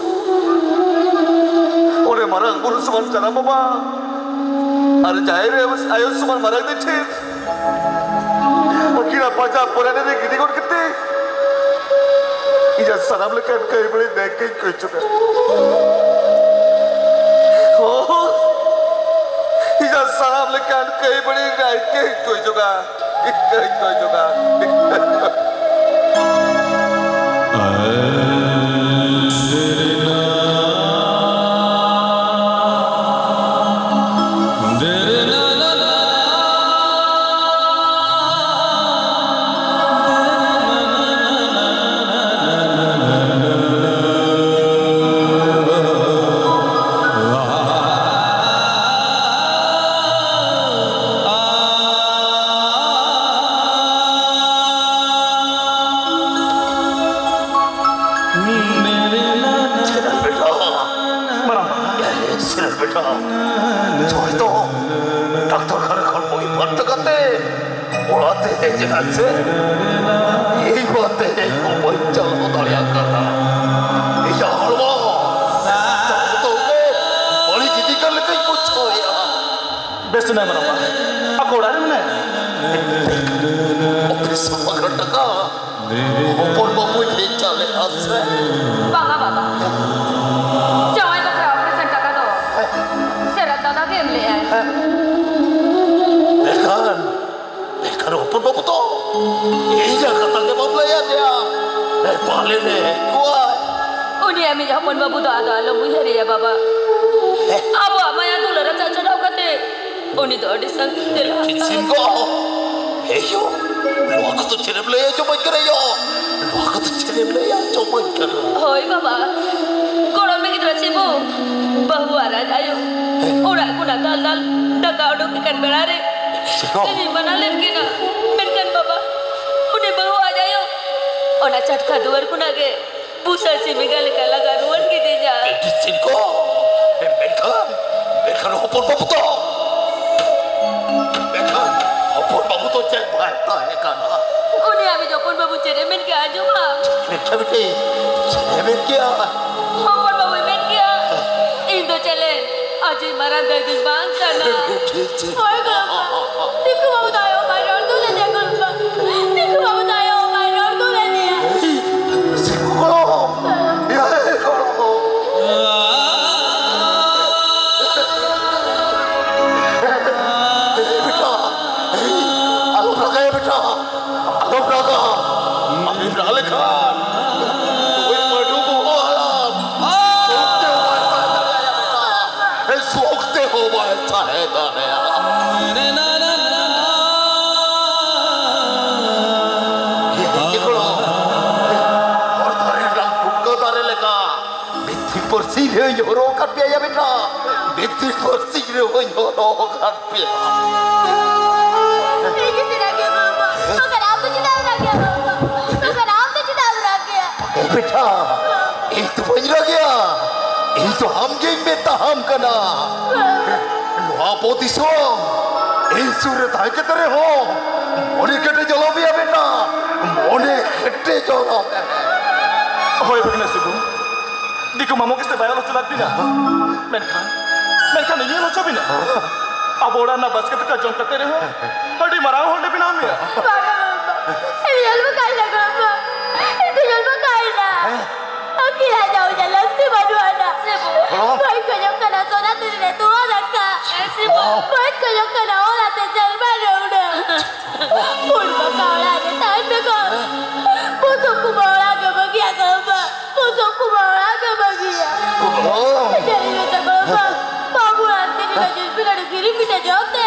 ᱚᱸᱰᱮ ᱢᱟᱨᱟᱝ ᱵᱩᱨᱩ ᱥᱚᱢᱟᱱ ᱡᱟᱱᱟᱢ ᱵᱟᱵᱟ ᱟᱨ ᱡᱟᱦᱮᱨ ᱟᱭᱳ ᱥᱚᱢᱟᱱ ᱢᱟᱨᱟᱝ ᱫᱤᱱ ᱴᱷᱮᱱ ᱟᱹᱠᱤᱱᱟᱜ ᱯᱟᱸᱡᱟ ᱯᱚᱨᱟᱱ ᱨᱮ ᱜᱤᱰᱤ ᱜᱚᱫ ᱠᱟᱛᱮ ᱤᱧᱟᱹᱜ ᱥᱟᱱᱟᱢ ᱞᱮᱠᱟᱱ ᱠᱟᱹᱭ ᱵᱟᱹᱲᱤ ᱫᱟᱭ ᱠᱟᱹᱧ ᱠᱚᱭ ᱡᱚᱜᱟ᱾ ᱦᱳᱭ, ᱤᱧᱟᱹᱜ ᱥᱟᱱᱟᱢ ᱞᱮᱠᱟᱱ ᱠᱟᱹᱭ ᱵᱟᱹᱲᱤ ᱫᱟᱭ ᱠᱟᱹᱧ ᱠᱚᱭ ᱡᱚᱜᱟ᱾ ᱤᱧ ᱠᱟᱹᱧ ᱠᱚᱭ ᱡᱚᱜᱟ᱾ ᱥᱤᱨᱟᱹ ᱵᱮᱴᱟ, ᱢᱟᱨᱟᱝ ᱵᱟ᱾ ᱮ, ᱥᱤᱨᱟᱹ ᱵᱮᱴᱟ, ᱡᱚᱭ ᱫᱚ ᱰᱟᱠᱛᱚᱨ ᱠᱷᱟᱱᱟ ᱠᱷᱚᱱ ᱵᱳᱭ ᱯᱟᱱᱛᱮ ᱠᱟᱛᱮ ᱚᱲᱟᱜ ᱛᱮ ᱦᱮᱡ ᱮᱱᱟ ᱥᱮ? ᱤᱧ ᱢᱟ ᱛᱮᱦᱮᱧ ᱦᱚᱸ ᱵᱟᱹᱧ ᱪᱟᱞᱟᱣ ᱫᱟᱲᱮᱭᱟᱜ ᱠᱟᱱᱟ᱾ ᱤᱧᱟᱹᱜ ᱦᱚᱲᱢᱚ ᱡᱚᱛᱚ ᱜᱮ ᱵᱟᱹᱲᱤᱡ ᱤᱫᱤ ᱠᱟᱱ ᱞᱮᱠᱟᱧ ᱵᱩᱡᱷᱟᱹᱣᱮᱫᱼᱟ᱾ ᱵᱮᱥ ᱮᱱᱟᱭ ᱢᱟᱨᱟᱝ ᱵᱟ, ᱟᱠᱚ ᱚᱲᱟᱜ ᱨᱮ ᱢᱮᱱᱟᱭᱟ᱾ ᱚᱯᱷᱤᱥ ᱥᱟᱯᱷᱟ ᱠᱟᱱ ᱴᱟᱠᱟ ᱦᱚᱯᱚᱱ ᱵᱟᱹᱵᱩᱭ ᱵᱷᱮᱡᱟ ᱞᱮᱫᱼᱟ ᱥᱮ? ᱵᱟᱝᱟ ᱵᱟᱵᱟ, ᱡᱟᱶᱟᱭ ᱵᱟᱠᱷᱨᱟ ᱚᱯᱟᱨᱮᱥᱚᱱ ᱴᱟᱠᱟ ᱫᱚ ᱥᱮᱨᱟ ᱫᱟᱫᱟ ᱜᱮ ᱮᱢ ᱞᱮᱫᱼᱟᱭ᱾ ᱢᱮᱱᱠᱷᱟᱱ, ᱢᱮᱱᱠᱷᱟᱱ ᱦᱚᱯᱚᱱ ᱵᱟᱹᱵᱩ ᱫᱚ ᱤᱧᱟᱹᱜ ᱠᱟᱛᱷᱟ ᱜᱮ ᱵᱟᱢ ᱞᱟᱹᱭ ᱟᱫᱮᱭᱟ᱾ ᱮ, ᱯᱟᱞᱮ ᱞᱮ ᱦᱮᱡ ᱠᱚᱜᱼᱟ᱾ ᱩᱱᱤ ᱟᱢᱤᱡ ᱦᱚᱯᱚᱱ ᱵᱟᱹᱵᱩ ᱫᱚ ᱟᱫᱚ ᱟᱞᱚᱢ ᱩᱭᱦᱟᱹᱨᱮᱭᱟ ᱵᱟᱵᱟ᱾ ᱟᱵᱚᱣᱟᱜ ᱢᱟᱭᱟ ᱫᱩᱞᱟᱹᱲ ᱨᱟᱪᱟ ᱪᱷᱟᱰᱟᱣ ᱠᱟᱛᱮ ᱩᱱᱤ ᱫᱚ ᱟᱹᱰᱤ ᱥᱟᱺᱜᱤᱧ ᱛᱮ ᱞᱟᱦᱟ ᱠᱤᱥᱤᱱ ᱠᱟᱱᱟ᱾ ᱜᱚ, ᱮᱭᱳ, ᱱᱚᱣᱟ ᱠᱚᱫᱚ ᱪᱮᱫ ᱮᱢ ᱞᱟᱹᱭ ᱟᱸᱡᱚᱢᱟᱹᱧ ᱠᱟᱱᱟ ᱭᱳ? ᱱᱚᱣᱟ ᱠᱚᱫᱚ ᱪᱮᱫ ᱮᱢ ᱞᱟᱹᱭ ᱟᱸᱡᱚᱢᱟᱹᱧ ᱠᱟᱱᱟ? ᱦᱳᱭ ᱵᱟᱵᱟ, ᱜᱚᱲᱚᱢ ᱜᱤᱫᱽᱨᱟᱹ ᱥᱤᱵᱩ, ᱵᱟᱹᱦᱩ ᱟᱨ ᱟᱡ ᱟᱭᱳ ᱚᱲᱟᱜ ᱠᱷᱚᱱᱟᱜ ᱫᱟᱞ ᱫᱟᱞ ᱰᱟᱠᱟ ᱩᱰᱩᱠ ᱟᱠᱟᱱ ᱵᱮᱲᱟ ᱨᱮ ᱥᱤᱵᱩ᱾ ᱤᱧᱤᱧ ᱢᱟᱱᱟ ᱞᱮᱫ ᱠᱤᱱᱟ, ᱢᱮᱱᱠᱷᱟᱱ ᱵᱟᱵᱟ, ᱩᱱᱤ ᱵᱟᱹᱦᱩ ᱟᱡ ᱟᱭᱳ ᱚᱱᱟ ᱪᱟᱴᱠᱟ ᱫᱩᱣᱟᱹᱨ ᱠᱷᱚᱱᱟᱜ ᱜᱮ ᱵᱩᱥᱟᱹᱲ ᱥᱤᱢ ᱮᱸᱜᱟ ᱞᱮᱠᱟ ᱞᱟᱜᱟ ᱨᱩᱣᱟᱹᱲ ᱠᱤᱫᱤᱧᱟ᱾ ᱟᱹᱰᱤ ᱪᱮ ᱪᱮᱫ ᱮ ᱢᱮᱱ ᱠᱮᱜᱼᱟ? ᱦᱚᱯᱚᱱ ᱵᱟᱹᱵᱩᱭ ᱢᱮᱱ ᱠᱮᱜᱼᱟ, ᱤᱧ ᱫᱚ ᱪᱮᱞᱮ ᱟᱡᱤᱡ ᱢᱟᱨᱟᱝ ᱫᱟᱹᱭ ᱫᱚᱧ ᱵᱟᱝ ᱠᱟᱱᱟ᱾ ᱴᱷᱤᱠ, ᱴᱷᱤᱠ᱾ ᱦᱳᱭ ᱜᱚᱲᱚᱢᱵᱟ, ᱫᱤᱠᱩ ᱵᱟᱹᱵᱩ ᱫᱚ ᱟᱭᱳ ᱵᱟᱭ ᱨᱚᱲ ᱦᱚᱪᱚ ᱞᱮᱫᱮᱭᱟ ᱜᱚᱲᱚᱢᱵᱟ᱾ ᱫᱤᱠᱩ ᱵᱟᱹᱵᱩ ᱫᱚ ᱟᱭᱳ ᱵᱟᱭ ᱨᱚᱲ ᱦᱚᱪᱚ ᱞᱮᱫᱮᱭᱟ᱾ ᱮᱭ, ᱥᱤᱵᱩ ᱜᱚᱲᱚᱢ, ᱮᱭ ᱜᱚᱲᱚᱢ᱾ ᱮᱭ ᱵᱮᱴᱟ, ᱮᱭ, ᱟᱞᱚᱢ ᱨᱟᱜᱟ ᱭᱟ ᱵᱮᱴᱟ᱾ ᱟᱞᱚᱢ ᱨᱟᱜᱟ᱾ ᱟᱞᱚᱢ ᱨᱟᱜ ᱞᱮᱠᱷᱟᱱ ᱱᱩᱭ ᱯᱟᱹᱰᱩ ᱵᱚᱦᱚᱜ ᱦᱟᱲᱟᱢ ᱥᱩᱠ ᱛᱮ ᱦᱚᱸ ᱵᱟᱭ ᱥᱟᱦᱮ ᱫᱟᱲᱮᱭᱟᱜᱼᱟ ᱵᱮᱴᱟ᱾ ᱥᱩᱠ ᱛᱮ ᱦᱚᱸ ᱵᱟᱭ ᱥᱟᱦᱮ ᱫᱟᱲᱮᱭᱟᱜᱼᱟ᱾ ᱦᱮᱸ, ᱦᱮᱸ, ᱦᱚᱲ ᱫᱟᱨᱮ ᱨᱮᱱᱟᱜ ᱯᱩᱴᱠᱟᱹ ᱫᱟᱨᱮ ᱞᱮᱠᱟ᱾ ᱵᱷᱤᱛᱨᱤ ᱯᱟᱹᱨᱥᱤ ᱨᱮᱦᱚᱸᱧ ᱦᱚᱨᱚᱜ ᱟᱠᱟᱫ ᱯᱮᱭᱟ ᱭᱟ ᱵᱮᱴᱟ᱾ ᱵᱷᱤᱛᱨᱤ ᱯᱟᱹᱨᱥᱤ ᱨᱮᱦᱚᱸᱧ ᱦᱚᱨᱚᱜ ᱟᱠᱟᱫ ᱯᱮᱭᱟ᱾ ᱤᱧ ᱜᱮ ᱪᱮᱫᱟᱜ ᱜᱮ ᱵᱟᱵᱟ? ᱛᱚᱠᱷᱚᱱ ᱟᱢ ᱫᱚ ᱪᱮᱫᱟᱜ ᱮᱢ ᱨᱟᱜ ᱜᱮᱭᱟ ᱵᱟᱵᱟ? ᱛᱚᱠᱷᱚᱱ ᱟᱢ ᱫᱚ ᱪᱮᱫᱟᱜ ᱮᱢ ᱨᱟᱜ ᱜᱮᱭᱟ? ᱮ ᱵᱮᱴᱟ, ᱤᱧ ᱫᱚ ᱵᱟᱹᱧ ᱨᱟᱜ ᱜᱮᱭᱟ᱾ ᱤᱧ ᱫᱚ ᱟᱢ ᱜᱮᱧ ᱢᱮᱛᱟᱦᱟᱢ ᱠᱟᱱᱟ᱾ ᱱᱚᱣᱟ ᱟᱵᱚ ᱫᱤᱥᱚᱢ ᱤᱧ ᱥᱩᱨ ᱨᱮ ᱛᱟᱦᱮᱸ ᱠᱟᱛᱮ ᱨᱮᱦᱚᱸ ᱢᱚᱱᱮ ᱠᱮᱴᱮᱡ ᱟᱞᱚᱢ ᱤᱭᱟᱹ ᱵᱮᱴᱟ, ᱢᱚᱱᱮ ᱠᱮᱴᱮᱡ ᱟᱞᱚᱢ᱾ ᱦᱳᱭ ᱵᱷᱟᱹᱜᱽᱱᱟᱹ ᱥᱤᱵᱩ, ᱫᱤᱠᱩ ᱢᱟᱢᱚ ᱜᱮᱥᱮ ᱵᱟᱭ ᱚᱞ ᱦᱚᱪᱚ ᱞᱮᱫ ᱵᱤᱱᱟ᱾ ᱢᱮᱱᱠᱷᱟᱱ, ᱢᱮᱱᱠᱷᱟᱱ ᱤᱧ ᱚᱞ ᱦᱚᱪᱚ ᱵᱤᱱᱟ᱾ ᱟᱵᱚ ᱚᱲᱟᱜ ᱨᱮᱱᱟᱜ ᱵᱟᱥᱠᱮ ᱫᱟᱠᱟ ᱡᱚᱢ ᱠᱟᱛᱮ ᱨᱮᱦᱚᱸ ᱟᱹᱰᱤ ᱢᱟᱨᱟᱝ ᱦᱚᱲ ᱞᱮ ᱵᱮᱱᱟᱣ ᱢᱮᱭᱟ᱾ ᱵᱟᱝᱟ ᱜᱚᱲᱚᱢᱵᱟ, ᱤᱧ ᱚᱞ ᱵᱟᱠᱟᱭ ᱱᱟ ᱜᱚᱲᱚᱢᱵᱟ, ᱤᱧ ᱚᱞ ᱵᱟᱠᱟᱭ ᱱᱟ᱾ ᱟᱹᱠᱤᱞ ᱦᱟᱡᱟᱣ ᱧᱟ ᱞᱟᱹᱠᱛᱤ ᱵᱟᱹᱱᱩᱜ ᱟᱱᱟ᱾ ᱵᱟᱹᱧ ᱠᱷᱚᱡᱚᱜ ᱠᱟᱱᱟ ᱥᱚᱱᱟ ᱛᱤᱨᱤ ᱨᱮ ᱛᱚᱣᱟ ᱫᱟᱠᱟ᱾ ᱵᱟᱹᱧ ᱠᱷᱚᱡᱚᱜ ᱠᱟᱱᱟ ᱚᱞ ᱟᱛᱮ ᱥᱮᱨᱢᱟ ᱨᱮ ᱩᱰᱟᱹᱣ᱾ ᱯᱩᱲ ᱯᱟᱠᱟ ᱚᱲᱟᱜ ᱨᱮ ᱛᱟᱦᱮᱱ ᱵᱮᱜᱚᱨ ᱵᱩᱥᱩᱵ ᱠᱚᱵᱟ ᱚᱲᱟᱜ ᱜᱮ ᱵᱟᱹᱜᱤᱭᱟ ᱜᱚᱲᱚᱢᱵᱟ᱾ ᱵᱩᱥᱩᱵ ᱠᱚᱵᱟ ᱚᱲᱟᱜ ᱜᱮ ᱵᱟᱹᱜᱤᱭᱟ᱾ ᱚ᱾ ᱡᱟᱹᱨᱤ ᱢᱮᱥᱟ ᱜᱚᱲᱚᱢᱵᱟ᱾ ᱵᱟᱹᱵᱩ ᱟᱨ ᱛᱤᱨᱤ ᱞᱟᱹᱜᱤᱫ ᱵᱤᱞᱟᱹᱲᱤ ᱜᱤᱨᱤ ᱯᱤᱴᱷᱟᱹ ᱡᱚᱢ ᱛᱮ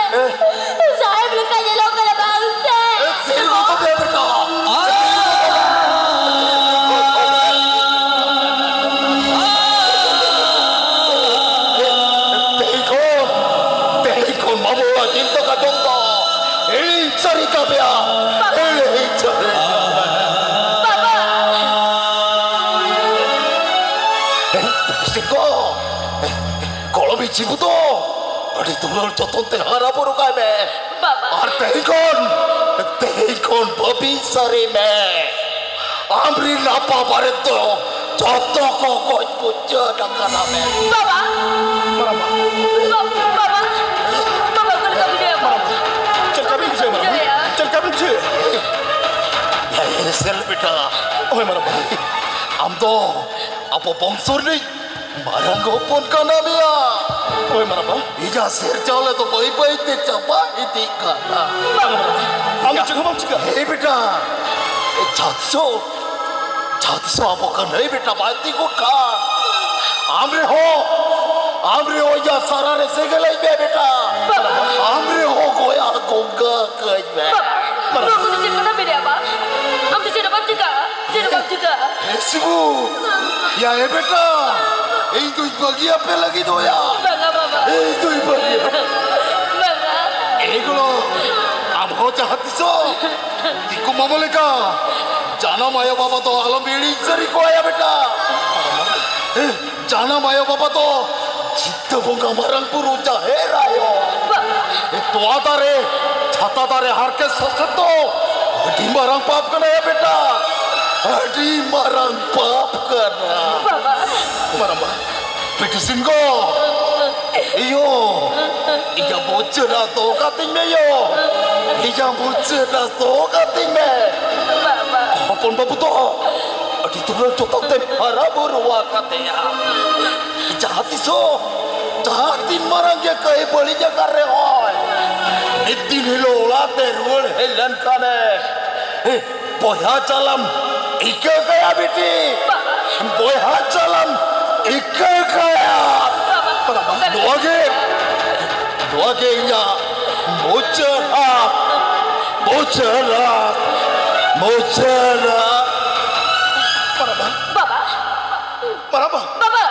ᱥᱟᱦᱮᱵ ᱞᱮᱠᱟ ᱧᱮᱞᱚᱜ ᱠᱟᱱᱟ ᱵᱟᱝ ᱥᱮ? ᱮ, ᱥᱤᱨ ᱜᱚᱫᱚ ᱯᱮ ᱵᱮᱴᱟ᱾ ᱛᱮᱦᱮᱧ ᱠᱷᱚᱱ, ᱛᱮᱦᱮᱧ ᱠᱷᱚᱱ ᱢᱟᱢᱚ ᱚᱲᱟᱜ ᱪᱤᱱᱛᱟᱹ ᱠᱟᱛᱮᱢ ᱫᱚ ᱤᱧ ᱥᱟᱹᱨᱤ ᱠᱟᱯᱮᱭᱟ᱾ ᱤᱧ ᱥᱟᱹᱨᱤ ᱠᱟᱯᱮᱭᱟ᱾ ᱵᱟᱵᱟ! ᱥᱤᱠᱚ, ᱜᱚᱲᱚᱢᱤᱡ ᱪᱤᱵᱩ ᱫᱚ ᱟᱹᱰᱤ ᱫᱩᱞᱟᱹᱲ ᱡᱚᱛᱚᱱ ᱛᱮ ᱦᱟᱨᱟ ᱵᱩᱨᱩ ᱠᱟᱭ ᱢᱮ᱾ ᱵᱟᱵᱟ! ᱟᱨ ᱛᱮᱦᱮᱧ ᱠᱷᱚᱱ, ᱛᱮᱦᱮᱧ ᱠᱷᱚᱱ ᱵᱟᱹᱵᱤ ᱥᱟᱹᱨᱤ ᱢᱮ᱾ ᱟᱢᱨᱤᱱ ᱟᱯᱟ ᱵᱟᱨᱮᱛ ᱫᱚ ᱡᱚᱛᱚ ᱠᱚ ᱜᱚᱡ ᱢᱩᱪᱟᱹᱫ ᱟᱠᱟᱱᱟ ᱢᱮ᱾ ᱵᱟᱵᱟ! ᱢᱟᱨᱟᱝᱵᱟ᱾ ᱵᱟ-, ᱵᱟᱵᱟ! ᱵᱟᱵᱟ, ᱚᱠᱟ ᱞᱮᱠᱟ ᱢᱮᱱᱟᱭᱟ? ᱢᱟᱨᱟᱝᱵᱟ᱾ ᱪᱮᱫ ᱞᱮᱠᱟ ᱵᱤᱱ ᱵᱩᱡᱷᱟᱹᱣᱮᱫᱼᱟ, ᱢᱟᱨᱟᱝᱵᱟ? ᱵᱩᱡᱷᱟᱹᱣᱮᱫᱼᱟ᱾ ᱪᱮᱫ ᱞᱮᱠᱟ ᱵᱤᱱ ᱵᱩᱡᱷᱟᱹᱣᱮᱫᱼᱟ? ᱮ, ᱥᱮᱞ ᱵᱮᱴᱟ᱾ ᱦᱳᱭ, ᱢᱟᱨᱟᱝᱵᱟ᱾ ᱟᱢ ᱫᱚ ᱟᱵᱚ ᱵᱚᱝᱥᱚ ᱨᱤᱱᱤᱡ ᱢᱟᱨᱟᱝ ᱦᱚᱯᱚᱱ ᱠᱟᱱᱟ ᱢᱮᱭᱟ᱾ ᱦᱳᱭ, ᱢᱟᱨᱟᱝᱵᱟ᱾ ᱤᱧᱟᱹᱜ ᱥᱮᱨ ᱪᱟᱣᱞᱮ ᱫᱚ ᱵᱟᱹᱭ ᱵᱟᱹᱭ ᱛᱮ ᱪᱟᱵᱟ ᱤᱫᱤᱜ ᱠᱟᱱᱟ᱾ ᱵᱟᱝ, ᱢᱟᱨᱟᱝᱵᱟ᱾ ᱟᱢ ᱫᱚ ᱪᱮᱫ ᱦᱚᱸ ᱵᱟᱢ ᱪᱤᱠᱟᱹᱜᱼᱟ᱾ ᱦᱮᱸ ᱵᱮᱴᱟ, ᱡᱟᱦᱟᱸ ᱛᱤᱥᱚᱜ, ᱡᱟᱦᱟᱸ ᱛᱤᱥᱚᱜ ᱟᱵᱚ ᱠᱟᱹᱱᱦᱟᱹᱭ ᱵᱮᱴᱟ ᱵᱟᱭ ᱛᱤᱸᱜᱩᱱ ᱠᱷᱟᱱ, ᱟᱢ ᱨᱮᱦᱚᱸ, ᱟᱢ ᱨᱮᱦᱚᱸ ᱤᱧᱟᱹᱜ ᱥᱟᱨᱟ ᱨᱮ ᱥᱮᱸᱜᱮᱞ ᱟᱭ ᱢᱮ ᱵᱮᱴᱟ᱾ ᱵᱟᱝ᱾ ᱟᱢ ᱨᱮᱦᱚᱸ ᱜᱚᱭᱟ ᱜᱚᱝᱜᱟ ᱠᱟᱹᱧ ᱢᱮ᱾ ᱵᱟᱵᱟ, ᱱᱚᱣᱟ ᱠᱚᱫᱚ ᱪᱮᱫ ᱠᱟᱛᱷᱟ ᱢᱮᱱᱮᱜᱼᱟ, ᱵᱟ? ᱟᱢ ᱫᱚ ᱪᱮᱫ ᱦᱚᱸ ᱵᱟᱢ ᱪᱤᱠᱟᱹᱜᱼᱟ, ᱪᱮᱫ ᱦᱚᱸ ᱵᱟᱢ ᱪᱤᱠᱟᱹᱜᱼᱟ᱾ ᱮ ᱥᱤᱵᱩ, ᱭᱟ ᱮ ᱵᱮᱴᱟ, ᱤᱧ ᱫᱩᱧ ᱵᱟᱹᱜᱤᱭᱟᱯᱮ ᱞᱟᱹᱜᱤᱫᱚᱜᱼᱟ᱾ ᱵᱟᱝᱟ, ᱵᱟᱵᱟ᱾ ᱤᱧ ᱫᱩᱧ ᱵᱟᱹᱜᱤᱭᱟ᱾ ᱵᱟᱝᱟ᱾ ᱮ ᱜᱚᱲᱚ, ᱟᱢ ᱦᱚᱸ ᱡᱟᱦᱟᱸ ᱛᱤᱥᱚᱜ ᱫᱤᱠᱩ ᱢᱟᱢᱚ ᱞᱮᱠᱟ ᱡᱟᱱᱟᱢ ᱟᱭᱳ ᱵᱟᱵᱟ ᱫᱚ ᱟᱞᱚᱢ ᱦᱤᱲᱤᱧ ᱥᱟᱹᱨᱤ ᱠᱚᱣᱟ ᱭᱟ ᱵᱮᱴᱟ᱾ ᱡᱟᱱᱟᱢ ᱟᱭᱳ ᱵᱟᱵᱟ ᱫᱚ ᱥᱤᱫᱷᱟᱹ ᱵᱚᱸᱜᱟ ᱢᱟᱨᱟᱝ ᱵᱩᱨᱩ ᱡᱟᱦᱮᱨ ᱟᱭᱳ᱾ ᱵᱟ- ᱮ, ᱛᱚᱣᱟ ᱫᱟᱨᱮ, ᱪᱷᱟᱛᱟ ᱫᱟᱨᱮ ᱦᱟᱨᱠᱮᱛ ᱥᱟᱥᱮᱛ ᱫᱚ ᱟᱹᱰᱤ ᱢᱟᱨᱟᱝ ᱯᱟᱯ ᱠᱟᱱᱟ ᱭᱟ ᱵᱮᱴᱟ, ᱟᱹᱰᱤ ᱢᱟᱨᱟᱝ ᱯᱟᱯ ᱠᱟᱱᱟ᱾ ᱵᱟᱵᱟ᱾ ᱢᱟᱨᱟᱝᱵᱟ, ᱵᱤᱴᱤ ᱥᱤᱝᱜᱚ, ᱤᱭᱳ, ᱤᱧᱟᱹᱜ ᱢᱩᱪᱟᱹᱫ ᱟᱥ ᱫᱚᱦᱚ ᱠᱟᱹᱛᱤᱧ ᱢᱮ ᱭᱳ, ᱤᱧᱟᱹᱜ ᱢᱩᱪᱟᱹᱫ ᱟᱥ ᱫᱚᱦᱚ ᱠᱟᱹᱛᱤᱧ ᱢᱮ᱾ ᱵᱟᱵᱟ᱾ ᱦᱚᱯᱚᱱ ᱵᱟᱹᱵᱩ ᱫᱚ ᱟᱹᱰᱤ ᱫᱩᱞᱟᱹᱲ ᱡᱚᱛᱚᱱ ᱛᱮᱢ ᱦᱟᱨᱟ ᱵᱩᱨᱩ ᱟᱠᱟᱫᱮᱭᱟ᱾ ᱡᱟᱦᱟᱸ ᱛᱤᱥᱚᱜ, ᱡᱟᱦᱟᱸ ᱛᱤᱱ ᱢᱟᱨᱟᱝ ᱜᱮ ᱠᱟᱹᱭ ᱵᱟᱹᱲᱤᱡ ᱟᱠᱟᱫ ᱨᱮᱦᱚᱸᱭ, ᱢᱤᱫ ᱫᱤᱱ ᱦᱤᱞᱳᱜ ᱚᱲᱟᱜ ᱛᱮ ᱨᱩᱣᱟᱹᱲ ᱦᱮᱡ ᱞᱮᱱᱠᱷᱟᱱᱮ, ᱵᱚᱭᱦᱟ ᱪᱟᱞᱟᱢ ᱤᱠᱟᱹ ᱠᱟᱭᱟ ᱵᱤᱴᱤ, ᱵᱚᱭᱦᱟ ᱪᱟᱞᱟᱢ ᱤᱠᱟᱹ ᱠᱟᱭᱟ᱾ ᱱᱚᱣᱟ ᱜᱮ, ᱱᱚᱣᱟ ᱜᱮ ᱤᱧᱟᱹᱜ ᱢᱩᱪᱟᱹᱫ ᱟᱥ, ᱢᱩᱪᱟᱹᱫ ᱟᱥ, ᱢᱩᱪᱟᱹᱫ ᱟᱥ᱾ ᱵᱟᱵᱟ᱾ ᱢᱟᱨᱟᱝᱵᱟ! ᱵᱟᱵᱟ!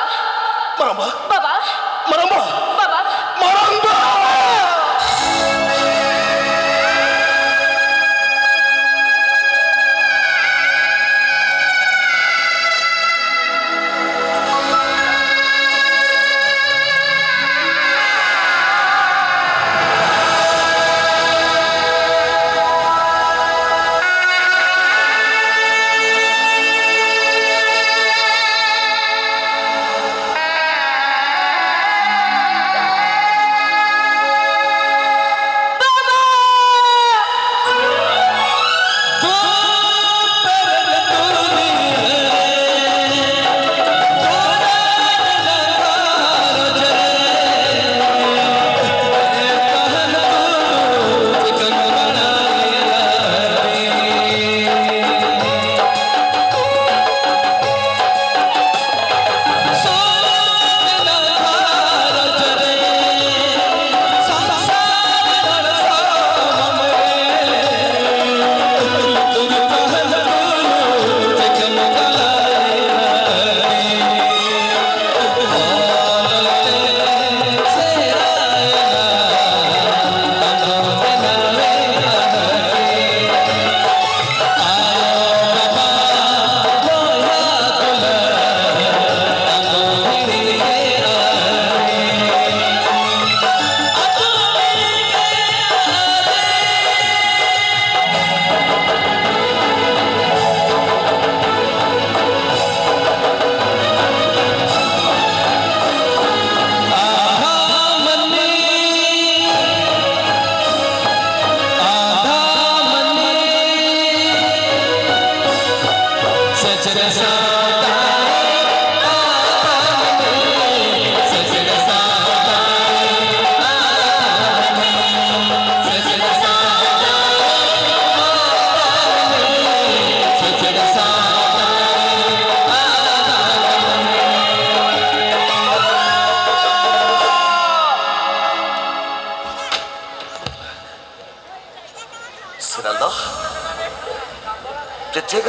ᱢᱟᱨᱟᱝᱵᱟ! ᱵᱟᱵᱟ! ᱢᱟᱨᱟᱝᱵᱟ! ᱵᱟᱵᱟ! ᱢᱟᱨᱟᱝᱵᱟ!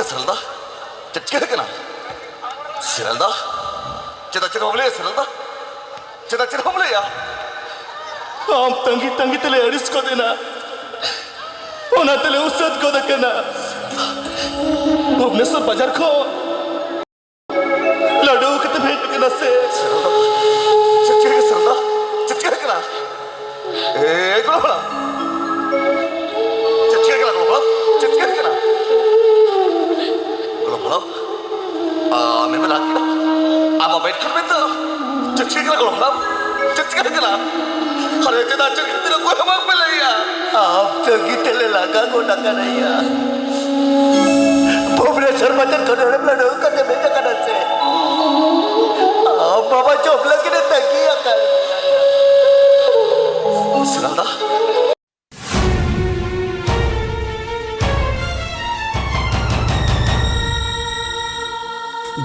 ᱥᱤᱨᱟᱞᱫᱟ, ᱪᱮᱫ ᱪᱤᱠᱟᱹ ᱠᱟᱱᱟ? ᱥᱤᱨᱟᱞᱫᱟ, ᱪᱮᱫᱟᱜ ᱪᱮᱫ ᱦᱚᱸ ᱵᱟᱢ ᱞᱟᱹᱭᱟ ᱥᱤᱨᱟᱞᱫᱟ? ᱪᱮᱫᱟᱜ ᱪᱮᱫ ᱦᱚᱸ ᱵᱟᱢ ᱞᱟᱹᱭᱟ? ᱟᱢ ᱛᱟᱺᱜᱤ ᱛᱟᱺᱜᱤ ᱛᱮᱞᱮ ᱟᱹᱲᱤᱥ ᱜᱚᱫ ᱮᱱᱟ, ᱚᱱᱟ ᱛᱮᱞᱮ ᱩᱥᱟᱹᱫ ᱜᱚᱫ ᱟᱠᱟᱱᱟ᱾ ᱵᱷᱩᱵᱽᱱᱮᱥᱚᱨ ᱵᱟᱡᱟᱨ ᱠᱷᱚᱱ ᱞᱟᱹᱰᱩ ᱠᱟᱛᱮ ᱦᱮᱡ ᱟᱠᱟᱱᱟ ᱥᱮ? ᱥᱤᱨᱟᱞᱫᱟ, ᱪᱮᱫ ᱪᱤᱠᱟᱹ ᱠᱟᱱᱟ ᱥᱤᱨᱟᱞᱫᱟ? ᱪᱮᱫ ᱪᱤᱠᱟᱹ ᱠᱟᱱᱟ? ᱮᱭ ᱜᱚᱲᱚᱢ ᱦᱟᱲᱟᱢ, ᱪᱮᱫ ᱪᱤᱠᱟᱹ ᱠᱟᱱᱟ ᱜᱚᱲᱚᱢ ᱦᱟᱲᱟᱢ? ᱪᱮᱫ ᱪᱤᱠᱟᱹ ᱠᱟᱱᱟ? ᱜᱚᱲᱚᱢ ᱦᱟᱲᱟᱢ, ᱟᱢᱮᱢ ᱨᱟᱜ ᱠᱮᱫᱟ? ᱟᱢᱟᱜ ᱵᱮᱰ ᱠᱷᱚᱱ ᱢᱮᱱ ᱫᱚ ᱪᱮᱫ ᱪᱤᱠᱟᱹ ᱠᱟᱱᱟ ᱜᱚᱲᱚᱢ ᱦᱟᱲᱟᱢ? ᱪᱮᱫ ᱪᱤᱠᱟᱹ ᱠᱟᱱᱟ? ᱟᱨᱮ ᱪᱮᱫᱟᱜ ᱪᱮᱫ ᱠᱷᱟᱹᱛᱤᱨ ᱚᱠᱚᱭ ᱦᱚᱸ ᱵᱟᱝ ᱯᱮ ᱞᱟᱹᱭᱟ? ᱟᱢ ᱛᱟᱹᱜᱤ ᱛᱮᱞᱮ ᱞᱟᱸᱜᱟ ᱜᱚᱫ ᱟᱠᱟᱱᱟ ᱭᱟ᱾ ᱵᱷᱩᱵᱽᱱᱮᱥᱚᱨ ᱵᱟᱡᱟᱨ ᱠᱷᱚᱱ ᱱᱚᱰᱮᱢ ᱞᱟᱹᱰᱩ ᱠᱟᱛᱮ ᱦᱮᱡ ᱟᱠᱟᱱᱟ ᱥᱮ? ᱟᱢ ᱵᱟᱵᱟ ᱡᱚᱢ ᱞᱟᱹᱜᱤᱫ ᱮ ᱛᱟᱹᱜᱤ ᱟᱠᱟᱫ ᱢᱮᱭᱟ᱾ ᱥᱤᱨᱟᱞᱫᱟ᱾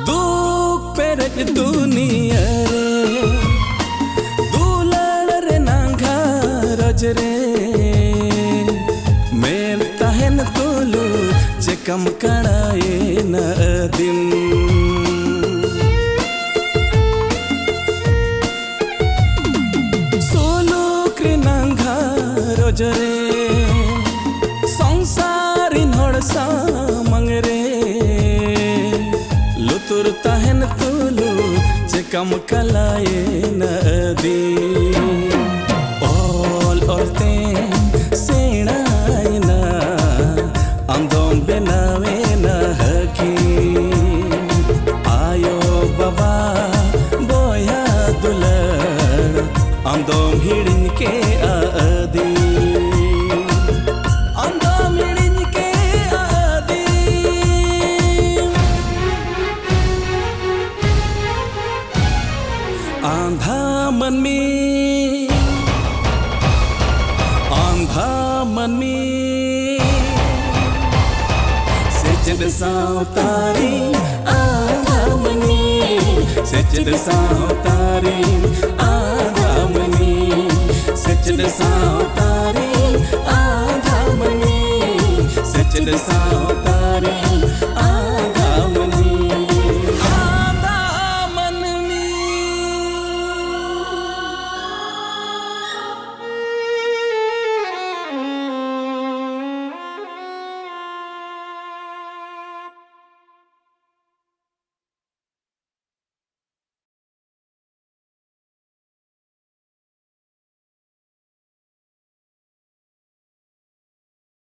ᱫᱩᱠ ᱯᱮᱨᱮᱡ ᱫᱩᱱᱤᱭᱟᱹ ᱨᱮ, ᱫᱩᱞᱟᱹᱲ ᱨᱮᱱᱟᱝ ᱜᱷᱟᱨᱚᱸᱡᱽ ᱨᱮ, ᱢᱮᱱ ᱛᱟᱦᱮᱱ ᱛᱩᱞᱩᱡ ᱪᱮᱠᱟᱢ ᱠᱟᱲᱟᱭᱮᱱᱟ ᱟᱹᱫᱤᱢ᱾ ᱥᱩᱞᱩᱠ ᱨᱮᱱᱟᱝ ᱜᱷᱟᱨᱚᱸᱡᱽ ᱨᱮ, ᱥᱚᱝᱥᱟᱨᱤᱱ ᱦᱚᱲ ᱥᱟᱢᱟᱝ ᱨᱮ, ᱞᱩᱛᱩᱨ ᱛᱟᱦᱮᱱ ᱛᱩᱞᱩᱡ ᱪᱮᱠᱟᱢ ᱠᱟᱞᱟᱭᱮᱱᱟ ᱟᱹᱫᱤ᱾ ᱚᱞ ᱚᱞ ᱛᱮᱢ ᱥᱮᱬᱟᱭᱮᱱᱟ, ᱟᱢ ᱫᱚᱢ ᱵᱮᱱᱟᱣᱮᱱᱟ ᱦᱟᱹᱠᱤᱢ᱾ ᱟᱭᱳ ᱵᱟᱵᱟ ᱵᱚᱭᱦᱟ ᱫᱩᱞᱟᱹᱲ, ᱟᱢ ᱫᱚᱢ ᱦᱤᱲᱤᱧ ᱠᱮᱜᱼᱟ ᱟᱹᱫᱤ᱾ ᱟᱢ ᱫᱚᱢ ᱦᱤᱲᱤᱧ ᱠᱮᱜᱼᱟ ᱟᱹᱫᱤ᱾ ᱟᱸᱫᱷᱟ ᱢᱟᱹᱱᱢᱤ, ᱟᱸᱫᱷᱟ ᱢᱟᱹᱱᱢᱤ, ᱥᱮᱪᱮᱫ ᱥᱟᱶᱛᱟ ᱨᱤᱱ ᱟᱸᱫᱷᱟ ᱢᱟᱹᱱᱢᱤ, ᱥᱮᱪᱮᱫ ᱥᱟᱶᱛᱟ ᱨᱤᱱ ᱟᱸᱫᱷᱟ ᱢᱟᱹᱱᱢᱤ, ᱥᱮᱪᱮᱫ ᱥᱟᱶᱛᱟ ᱨᱤᱱ ᱟᱸᱫᱷᱟ ᱢᱟᱹᱱᱢᱤ, ᱥᱮᱪᱮᱫ ᱥᱟᱶᱛᱟ ᱨᱤᱱ